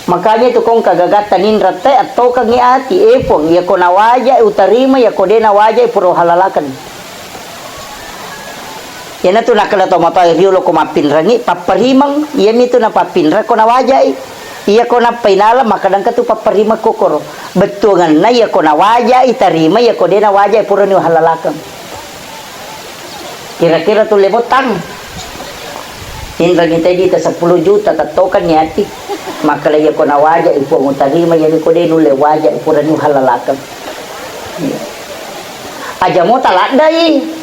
Makanya itu kong kagagatta ninrette attokengngi ati, eh Puang, iya ko nawajai utarima, iya ko de nawajai pura uhalalaken. Iyanatu nakkeda to matoa riolo ko mappinrengi, papparimeng, iyami tu napappinreng ko nawajai. Iya ko nappa inala, maka dengka tu papparimeng kokoro. Bettuangenna iya ko nawajai tarima, iya ko de nawajai purani uhalalakeng. Kira-kira tulle bottang. Inrengi tedi ta seppulo juta, tettokan niati. Makkeda iya ko nawaja i Puang utarima, iya ko de nulle waja i purani uhalalakeng. Aja mo taladdai.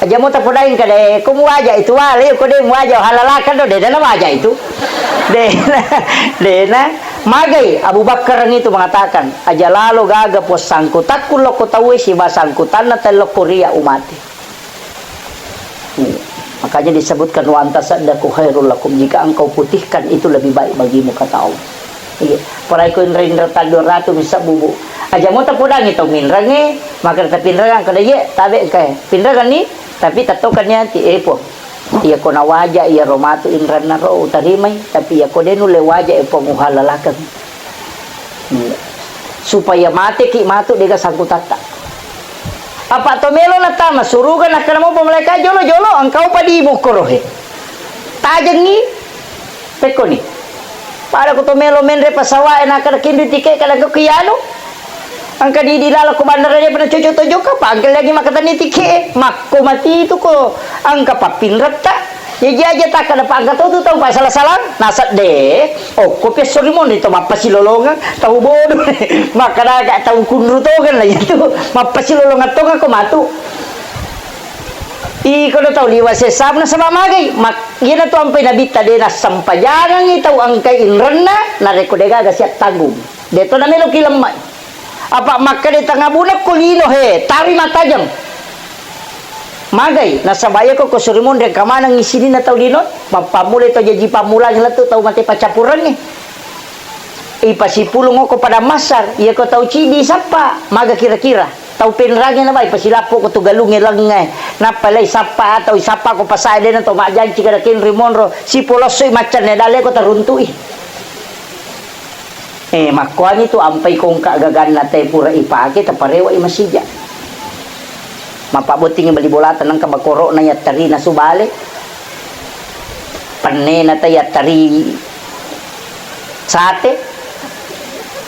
Aja mo tapodai kada ko muwaja itu wale, ko de muwaja uhalalakeng do, de na waja itu. De, de na. Magai Abu Bakar itu mengatakan, aja lalo gaga puang sangkutakku lokko tauwe siba sangkutanna tellokko ria umate. Makanya disebutkan, "Wa anta saddaku khairul lakum," jika engkau putihkan itu lebih baik bagimu, kata Allah. Iya, parai ko inra-inra taddu ratu misa bubu. Aja mo tapodangi tau minrange, maka tapinrangang kada ye, tabe engka pinrangan ni, tapi tattokan niati, eh Puang. Iya ko nawaja iya ro matu inranna ro utarimai, tapi iya ko de nulle waja e Puang uhalalakeng. Iya. Supaya mateki matu dega sangkutatta. Apa to melo natama suruga nakkeda mopa malaika jolo-jolo engkau padi mukkoro he. Tajengi pekkoni. Pada ko to melo menre pasawae nakkeda kindu tike kada ko kianu. Engka di, di laleng ko bandara de pernah cocok to jokka pa engka lagi makkatenni tike. Makko mati itu ko engka pappinretta. Jaji aja takkeda pa engka to tu tau pa sala-salang, nasedde. Okko pi esso ri monri to mappasilolongeng, tau bodo. Makkeda aga tau kunru tongeng lah itu. Mappasilolongeng tongeng ko matu. Iko do tau liwa sesam nasaba magai. Mak-, iyana tu ampai nabitta de nassempajangengi tau engkai inrenna, narekko de gaga siap tanggung. De to namelo ki lemmai. Apa makkeda tangabunekko lino he, tari matajeng. Magai, nasaba iyako ko suri monri engka maneng isininna tau lino, mappammulai tau jaji pammulang lettu tau mate paccappurengnge. Ipasipulung okko padang Masar, iyako tau ciddi sappa, maga kira-kira. Tau penrangnge nabai pasilappo ko tu galungnge lengnge. Nappa lai sappa atau isappa ko pasae dena to majjanci kada kenri monro, sipolossoi maccanne dalle ko taruntu'i. Eh, makkuani tu ampai kongka gaganna te pura ipake, taparewa'i masija. Mappabottingi bali bolata nengka bakoro'na yattari nasu bale. Pennena te yattari sate.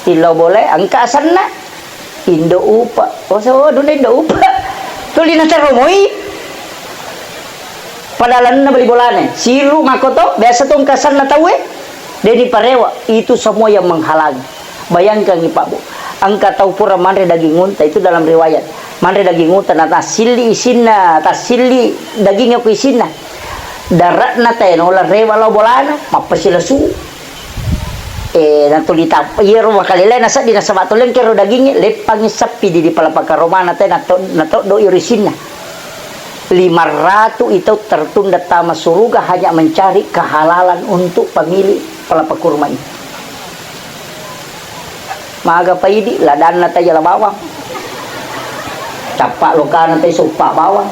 Tillau bole, engka asenna. Indo upa. Oh, so, duna indo upa. Tuli nateromoi. Padalanna bali bolane. Siru makoto, biasa tu engka asenna tauwe. Deni parewa, itu semua yang menghalangi. Bayangkan, Pak Bu. Engka tau pura manre daging unta, itu dalam riwayat. Manre daging unta, na tassilli isinna, tassilli dagingnya ku isinna. Daratna teno la rewa lao bolana, mappasilasu. Eh, natuli tap-, iyaro makalelai naseddi nasaba toleng kero dagingnge, leppangi seppi di, di palapa karomana te nato-, natoddo irisinna. Lima ratu itau tertunda tama suruga hanya mencari kehalalan untuk pemilik palapa kurma ini. Maga paidi, ladanna tai jala bawang. Cappa lokana tai soppa bawang.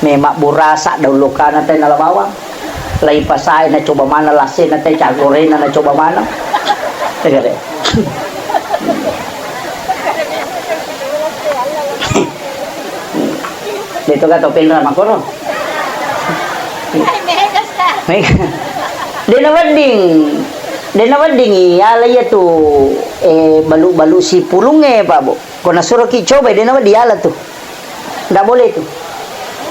Memang burasa daun lokana tai nala bawang. Lai pasae na coba mana, lasena tai cagorena na coba mana. Tegare. Deto ka tau penra makoro. Dena wedding, dena wedding iala iya tu, eh, balu-balu sipulungnge, Pak Bu. Ko nasuroki coba, dena wedding iala tu. Ndak boleh tu.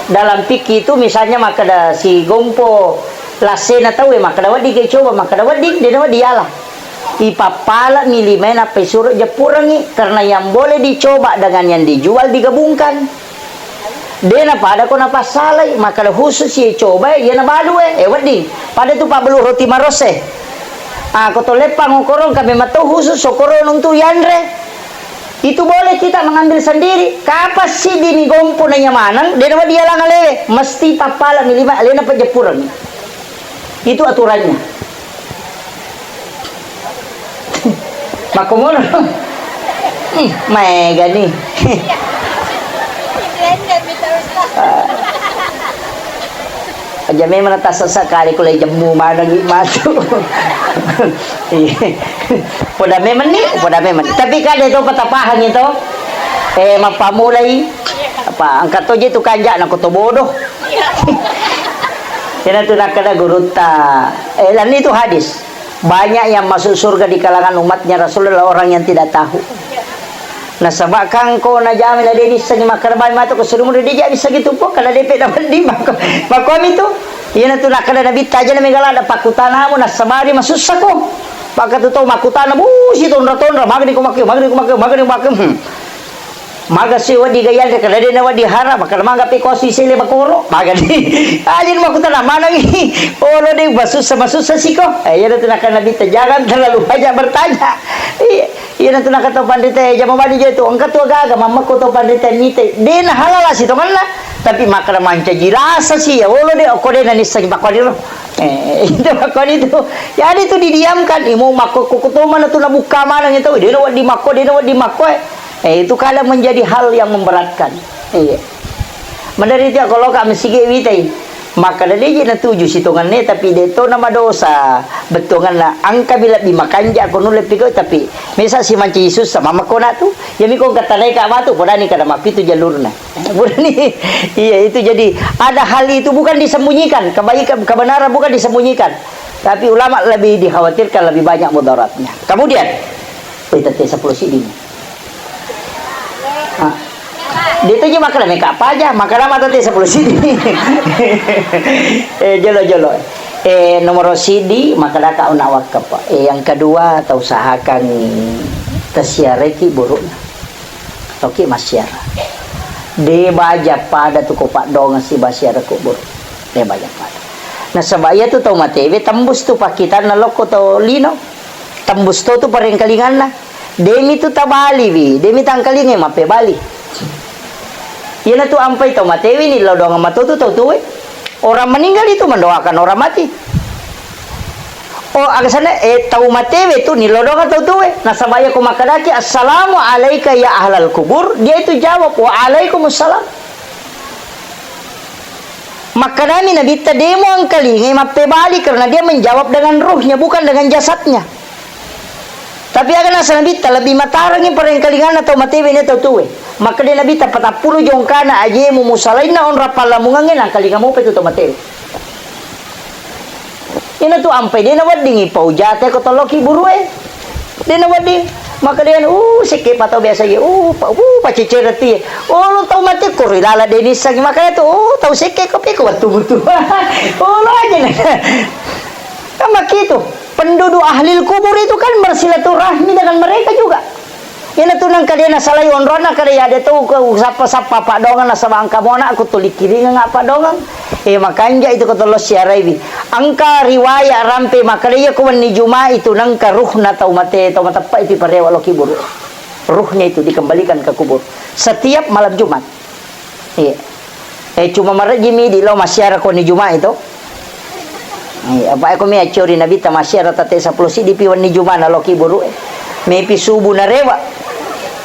Dalam fikih itu misalnya makkeda sigompo lassena tauwe, makkeda wedding ke coba, makkeda wedding, dena wedding iala. Ipappala mi limae nappa isuro jeppurengngi, karena yang boleh dicoba dengan yang dijual digabungkan. De napada ko napassalai, makkeda khusus ye coba, iya nabalu e, eh, wedding. Pada tu pabbalu roti marosse. Ah, ko to leppang okorong, kami matau khusus okorong untuk yanre. Itu boleh kita mengambil sendiri. Kapan siddi ni gompo na iya maneng, de nawedding dialang alewe. Mesti pappala mi lima, alena pejeppurengngi. Itu aturannya. Makkomono. Hmm, maega ni. Aja memang tasa sekali kulai jemmu mana ni matu. Iya. Poda memang ni, poda memang. Tapi kada itu patapahang itu. Eh, mappamulai. Apa, angkat toje tu kanja na koto bodoh. Kena tu nakkeda gurutta. Eh, lan itu hadis. Banyak yang masuk surga di kalangan umatnya Rasul adalah orang yang tidak tahu. Nasaba kan ko najami na de nissengi makkeda bami matu ko suri muri de ja nissengi tu po, kada depe na wedding mako. Makomi tu. Iyana tu nakkeda Nabi, tajana mega ladda pakkutanamu nasabari masussako. Maka tu tau makkutana, bu, si tonra-tonra, magani ko makke, magani ko makke, magani ko makke. Hmm. Maga si wedding gayyanre, kada de nawedding hara, makkeda mangga pe ko si sele bakoro, magani. Ajin makkutana manengi. Olo de masussa, masussa siko. Eh, iyana tu nakkeda Nabi, jangan terlalu banyak bertanya. Iya, iyana tu nakkeda tau panrita, jama bali je tu, engka tu gaga, mammekko tau panrita nite. De nahalala sitongenna, tapi makkeda mancaji rasa si, ya olo de, ko de nanisseng pakkuadiro. Eh, itu makkuani tu. Jadi tu didiamkan, imo makko ko to mana tu nabukka maneng itu, de nawedding makko, de nawedding makko, eh. Eh, itu kadang menjadi hal yang memberatkan. Iya. Maderri tu kalau ka masigi witai. Makkeda de je natuju sitongenna, tapi de to na madosa. Bettuanganna engka mi lebbi makanja ko nulle pigau, tapi mesa si mancaji sussa, mammekko na tu. Yami ko engka tanai ka matu, podani kada mappitu jalurna. Burani. Iya, itu jadi ada hal itu bukan disembunyikan, kebaikan, kebenaran bukan disembunyikan. Tapi ulama lebih dikhawatirkan lebih banyak mudaratnya. Kemudian, wih, tette sepuluh siddi. Ah. Dia tu je makkeda meka paja, makkeda mata tette sepuluh siddi. Eh, jolo, jolo. Eh, nomor siddi, makkeda ka una wakaf. Eh, yang kedua, tau usahakan tasiareki burukna. Toki massiara. De baja pada tu ko paddongeng siba siara kubur. De baja pada. Nasaba iya tu tau matewe tembus tu pakkitanna lokko to lino. Tembus to tu parengkalinganna. Demi tu tabaliwi, demi tangkalingai mappebali. Iyanatu ampai tau matewe nillau doangeng matotu tau tuwe. Orang meninggal itu mendoakan orang mati. Oh, aga sana, eh, tau matewe tu nillau doangeng tau tuwe. Nasaba iya ko makkedaki, "Assalamu alaika ya ahlal kubur," dia itu jawab, "Wa alaikumussalam." Makkedami Nabitta, "Demo angkalingai mappebali," karena dia menjawab dengan ruhnya, bukan dengan jasadnya. Tapi aga nasa Nabitta, lebih matarangi parengkalinganna tau matewe na tau tuwe. Makkeda Nabitta, "Patappulo jongkana ajemu musalainna onrang pallamungengnge, nangkalinga mopa itu tau matewe." Ina tu ampai de naweddingi pau jate ko tolloki burue. De nawedding. Makkeda, "Uh, sekke pa tau biasa ye. Uh, pa, uh, pacecere tu ye. Oh, lo tau mate ko ri lala de nissangi." Makkeda tu, "Oh, tau sekke ko pe ko wettu butu." Oh, lo aja na. Kan begitu. Penduduk ahli kubur itu kan bersilaturahmi dengan mereka juga. Ina tu nengka de nasalai onronna, kada ya de tau ke sappa-sappa paddoangeng nasaba engka mona ko tuli kiringeng apa paddoangeng. Eh, makanja itu ko tollo siaraiwi. Engka riwayat rampe makkeda iya ko wenni Juma'i tu nengka ruhna tau mate, tau mateppa itu parewa lo kiburu. Ruhnya itu dikembalikan ke kubur setiap malam Jumat. Iya. Eh, cuma marejjimi di lo massiara ko wenni Juma'i to. Eh, apa eko mi accori Nabitta massiara tate seppulo siddi pi wenni Juma naloki buru'e. Mepi subuh narewa.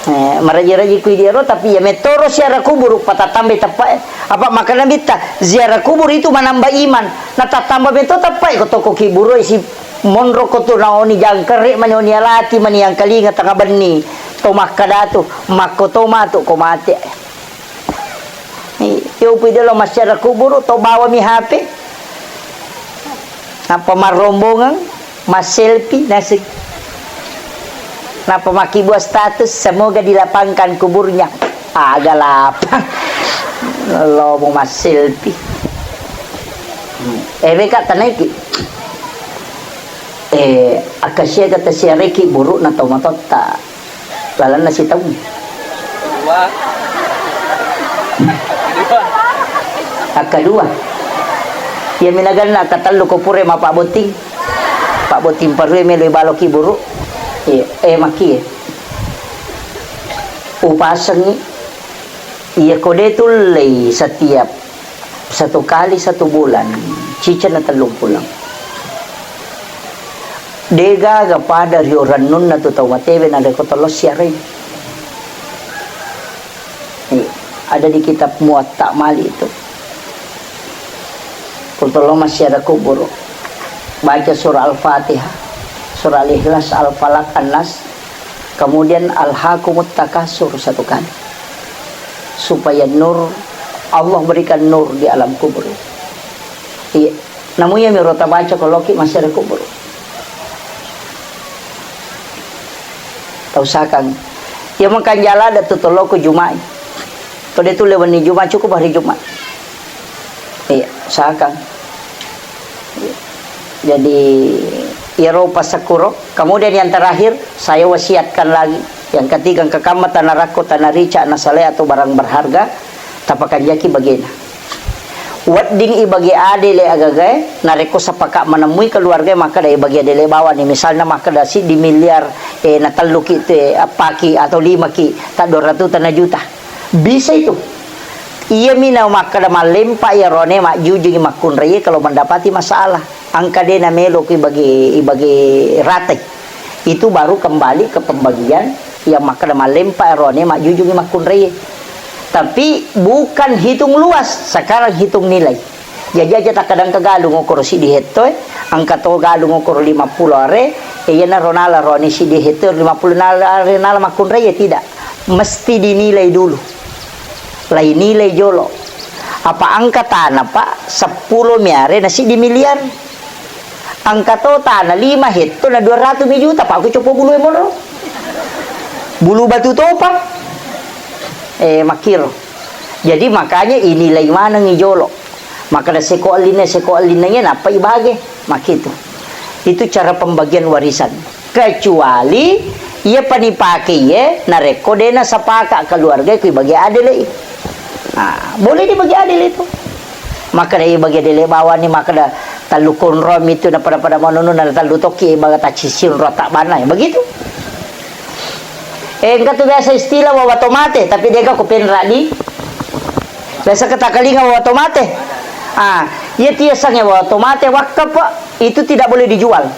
Eh, maraji-raji kui diero, tapi ya metoro siara kuburu patatambai teppae. Apa maka Nabitta, ziarah kubur itu menambah iman. Nah, tatamba meto teppae ko toko ki buru'e si monro ko tu naoni jangkere mani oni alati mani yang kalinga tengah benni. To makkadatu, makko to matu ko mate. Iyopui dolo massiara kuburu, to bawami H P. Nappa marrombongeng, masselfie, naseng. Nappa makkibua status, "Semoga dilapangkan kuburnya." Aga lapang. Lomo masselfie. Ewe ka tanaiki. Eh, akkasia kata siareki burukna tau matotta. Lalenna sitaung. Dua. Dua. Akkadua. Iya minaganna akkatellu ko pura mapabbotting. Pabbotting parue melo baloki buru. Iya, eh, makkie. Upasengi. Iya ko de tullei setiap satu kali satu bulan, ciceng na tellung pulang. Degaga pada rio rennunna tu tau matewe narekko tello siarai. Eh, ada di kitab Muwatta Malik itu. Ko tello massiara kubur. Baca surah Al-Fatihah, surah Al-Ikhlas, Al-Falaq, An-Nas, kemudian Alhaakumut Takatsur satu kali. Supaya nur, Allah berikan nur di alam kubur. Iya. Namu iya miro tabaca ko loki massiara kubur. Tau sakang. Iya mengkanjala ada tu toloko Juma'i. Ko de tu lewenni Juma cukup hari Jumat. Iya, sakang. Jadi, iyaro passakkuro. Kemudian yang terakhir, saya wasiatkan lagi. Yang ketiga, engka kamma tanarakko, tanarica, nasalai atau barang berharga, tapakanjaki bagena. Wedding ibage adele agagae, narekko sepakat menemui keluarga makkeda ibage adele bawani, misalnya makkeda siddi miliar, eh, natelluki tu, eh, appaki atau limaki, ta dua ratus tana juta. Bisa itu. Iyami na makkeda mallempa iyarone majjujungi makkunraie kalau mendapati masalah. Engka de namelo ku ibage, ibage ratai. Itu baru kembali ke pembagian yang makkeda mallempa iyarone majjujungi makkunraie. Tapi bukan hitung luas, sekarang hitung nilai. Jaji aja takkeda engka galung okoro siddi hetto, eh, engka to galung okoro lima puluh are, eh, iyanaro nala rone siddi hetto lima puluh nala are nala makkunraie, tidak. Mesti dinilai dulu. Lainilai jolo. Apa engka tana, Pak, seppulo mi are na siddi miliar. Engka to tana lima hetto na dua ratus mi juta, Pak, ku copo bulu e monro. Bulu batu topa. Eh, makkiro. Jadi makanya inilai manengi jolo. Makkeda seko ellinna, seko ellinna iya nappa ibage. Makkitu. Itu cara pembagian warisan. Kecuali iya pani pake iye, narekko de nasapaka keluarga ku ibagi adele. Nah, boleh dibagi adil itu. Makkeda ibagi adele bawani, makkeda tallu konro mitu na pada-pada manunu na tallu tokki ibaga tacisin rota bana. Begitu. Eh, engka tu biasa istilah wawa tomate, tapi dega ku penra di Biasa kita kalinga wawa to mate. Ah, iya tiasangnge wawa to mate, wakaf, Pak, itu tidak boleh dijual.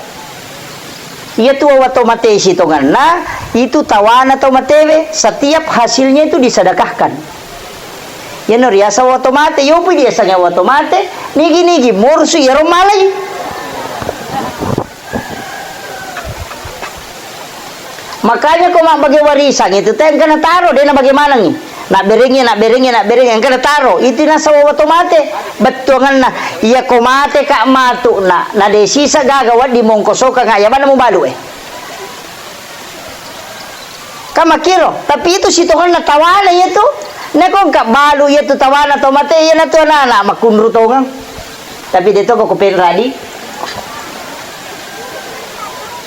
Iya tu wawa to mate sitonganna, itu tawana to matewe, setiap hasilnya itu disedekahkan. Iyano riaseng wawa to mate, yopi diasangnge wawa to mate, nigi-nigi morsu iyaro malai. Makanya ko mabbage warisan itu te engka nataro, de nabage manengngi. Nabberengngi, nabberengngi, nabberengngi, engka nataro. Itu nasaba wawa to mate. Bettuanganna, iya ko mate ka matu na, na de sisa gaga wedding mongkosokang, ya mana mubalu e. Kan makkiro, tapi itu sitonganna tawana iya tu. Nako engka balu iya tu tawana to mate, iya na tu anak-anak makkunru tongeng. Tapi de to ko penradi.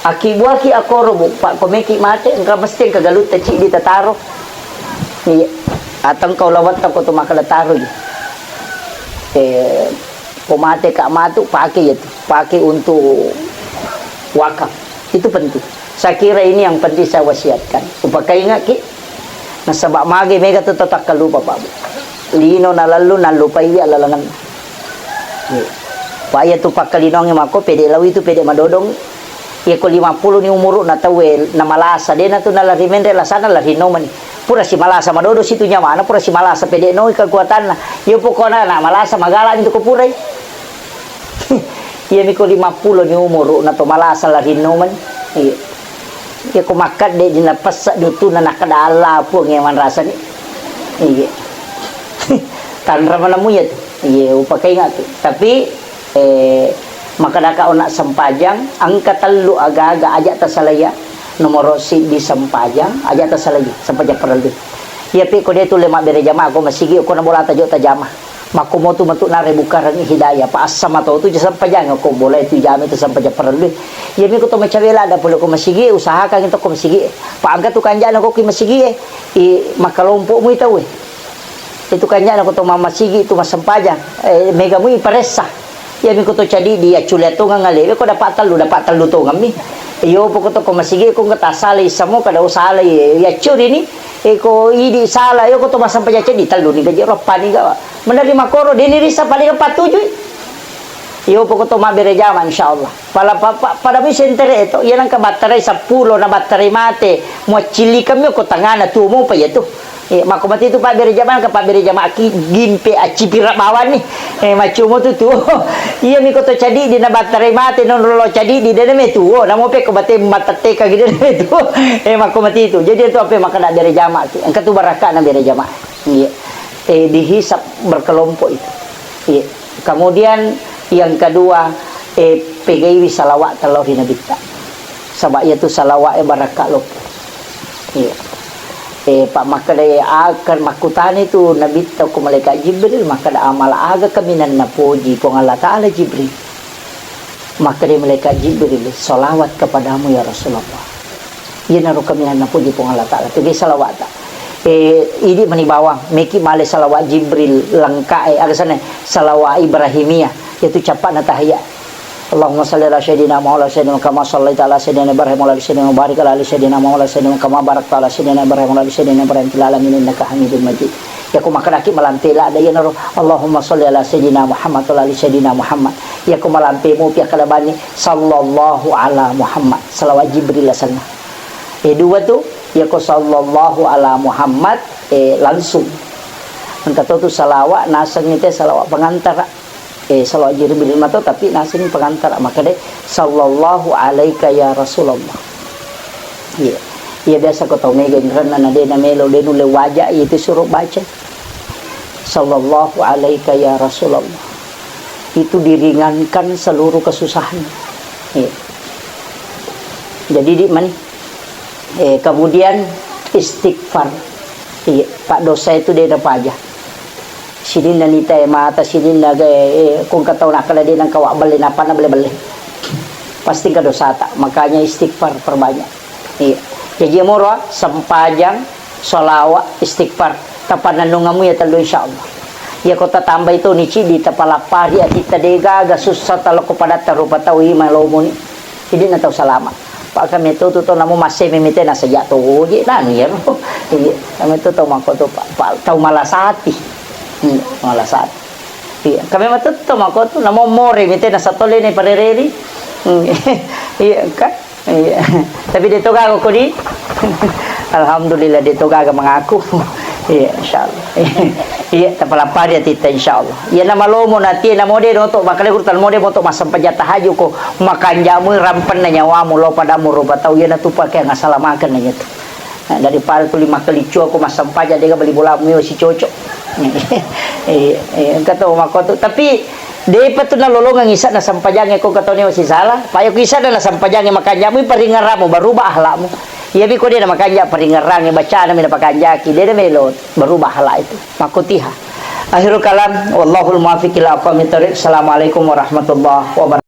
Akkibuaki akkoro, Bu, Pak, ko meki mate, engka mesti engka galutta ciddi tataro. Iya. Atau engka ulawetta ko to makkeda taro ji. Eh, ko mate ka matu, pake iya tu. Pake untuk wakaf. Itu penting. Saya kira ini yang penting saya wasiatkan. Upakaingaki, nasaba mage mega tu tau takkalupa, Pak, Bu. Lino nalallu, nallupaiwi allalengenna. Iya. Pa iya tu pakkalinoangnge mako pede lawi tu pede madodong. Iya ko lima puluh ni umuru na tauwe na malasa, de na tu nalari menre lasana lari nomani. Pura si malasa madodo situ nyawana, pura si malasa pede noi kekuatanna. Iya pokona na malasa magala ni tu ko purai. Iya mi ko lima puluh ni umuru na to malasa lari nomani. Iya. Iya ko makkedde di napessa dutu na nakkeda Allah puang iya manrasani. Iya. Tanra manamu iya tu. Iya, upakainga tu. Tapi, eh, makkedaka ona sempajang, engka tellu aga-aga aja tasalaiya. Nomoro siddi sempajang, aja tasalai, sempajang parellu. Iya pi ko de tu le mabbere jamaah ko masigi, ko na bolata jo tajama. Makko motu matu nare bukareng hidayah. Pa assama to tu sempajang ko bolai tu jami tu sempajang parellu. Iya mi ko to macawe lada pole ko masigi, usahakan to ko masigi. Pa engka tu kanjana ko ki masigi, i makkalompo mui tau e. Itu kanjana ko to mammasigi tu massempajang, eh, mega mui paressa. Iya mi ko to cadidi, ya culia tongeng alewe ko dapat tellu, dapat tellu tongeng mi. Iyo poko to ko masigi ko engka tasala isamo kada usala iya curi ni. E ko idi sala, iyo ko to massempajang ceddi tellu ni gaji roppa ni gawa. Menerima koro, deni risa paling patujui. Iyo poko to mabbere jama insyaallah. Pala pa-, pa-, pada mi sentere to, iya nengka battarai seppulo na battarai mate, muaccillikeng mi ko tangana tuo mopa iya tu. Eh, makko mati tu pabbere jama, ka pabbere jama ki gimpe accipira bawang ni. Eh, maccumo tu tuo. Iya mi ko to cadidi na battarai mate, non lo cadidi de na me tuo, namo pe ko bate matetteka gede na me tuo. Eh, makko mati tu. Jadi tu apa makkeda bere jama ki. Engka tu barakka na bere jama. Iya. Eh, dihisap berkelompok itu. Iya. Kemudian yang kedua, eh, pegaiwi salawat lao ri Nabitta. Saba iya tu salawat e barakka loppo. Iya. Eh, pa makkeda akan makkutani tu Nabitta ko malaikat Jibril, makkeda amal aga kaminang napoji Puang Allah Taala Jibril. Makkeda malaikat Jibril, salawat kepadamu ya Rasulullah. Iyanaro kaminang napoji Puang Allah Taala. Tege salawat ta. Eh, idi mani bawang, meki male salawat Jibril lengka e, aga sana salawat Ibrahimiyah, yaitu capana tahiyat. Allahumma salli ala sayyidina Muhammad wa ala sayyidina kama sallaita ala sayyidina Ibrahim wa ala ali sayyidina, wa barik ala ali sayyidina Muhammad wa ala sayyidina kama barakta ala sayyidina Ibrahim wa ala ali sayyidina Ibrahim fil alamin innaka Hamidum Majid. Yako makkedaki malampe ladde iyanaro, Allahumma salli ala sayyidina Muhammad wa ala ali sayyidina Muhammad. Yako malampe mopi akkeda bani, sallallahu ala Muhammad. Salawat Jibril asenna. Eh, dua tu, yako sallallahu ala Muhammad, eh, langsung. Engka to tu salawat, naseng ite salawat pengantara. Eh, salawat Jibril mato, tapi naseng pengantara. Makkeda, sallallahu alaika ya Rasulullah. Iya. Iya, biasa ko tau mega inrenna na de na melo, de nulle waja, itu suruh baca. Sallallahu alaika ya Rasulullah. Itu diringankan seluruh kesusahan. Iya. Jadi di mani. Eh, kemudian istighfar. Iya, pak dosa itu de napaja. Sininna nita e mata, sininna ga, eh, kung katau nakala de nangka wa belle, napa na belle-belle. Pasti engka dosata. Makanya istighfar perbanyak. Iya. Jaji moro sempajang, sholawat, istighfar. Tapanennungamu ya tellu insyaallah. Iya ko tatambai to ni cidi tapalappari atitta de gaga sussa talokko padatta rupa tau ima lomoni. Idi na tau salama. Pak kami to tu to namu masse mimite na sejak to je nanu ya. Iya. Kami to tau mako to pak, pak tau malasati. Hmm, malasat. Iya, kami matetto mako tu, namo more mite na satole ne parereri. Hmm, iya, kan? Iya. Tapi de to gaga ko di. Alhamdulillah, de to gaga mangaku. Iya, insyaallah. Iya, tapalapari atitta, insyaallah. Iya, namalomo natie, namo de noto, makale kurtal mode moto massempajang tahajud ko, makanjamu rampenna nyawamu lo padamu rupa tau, iya natu pake ngasalamaken na tu. Nah, daripada tuli makkeliccu ko massempajang, dega bali bola mio si cocok. Eh, eh, engka to mako tu. Tapi depa tu nalolongeng isa na sempajangnge ko katone masisala. Paya ku isa na sempajangnge makanjamu, paringerramu, berubah akhlakmu. Iya bi ko de na makanja paringerrangnge, bacana mi na pakanjaki, de na melo berubah akhlak itu. Makotiha. Akhirul kalam, wallahul muwaffiq ila aqwamit thariq. Assalamualaikum warahmatullahi wabarakatuh.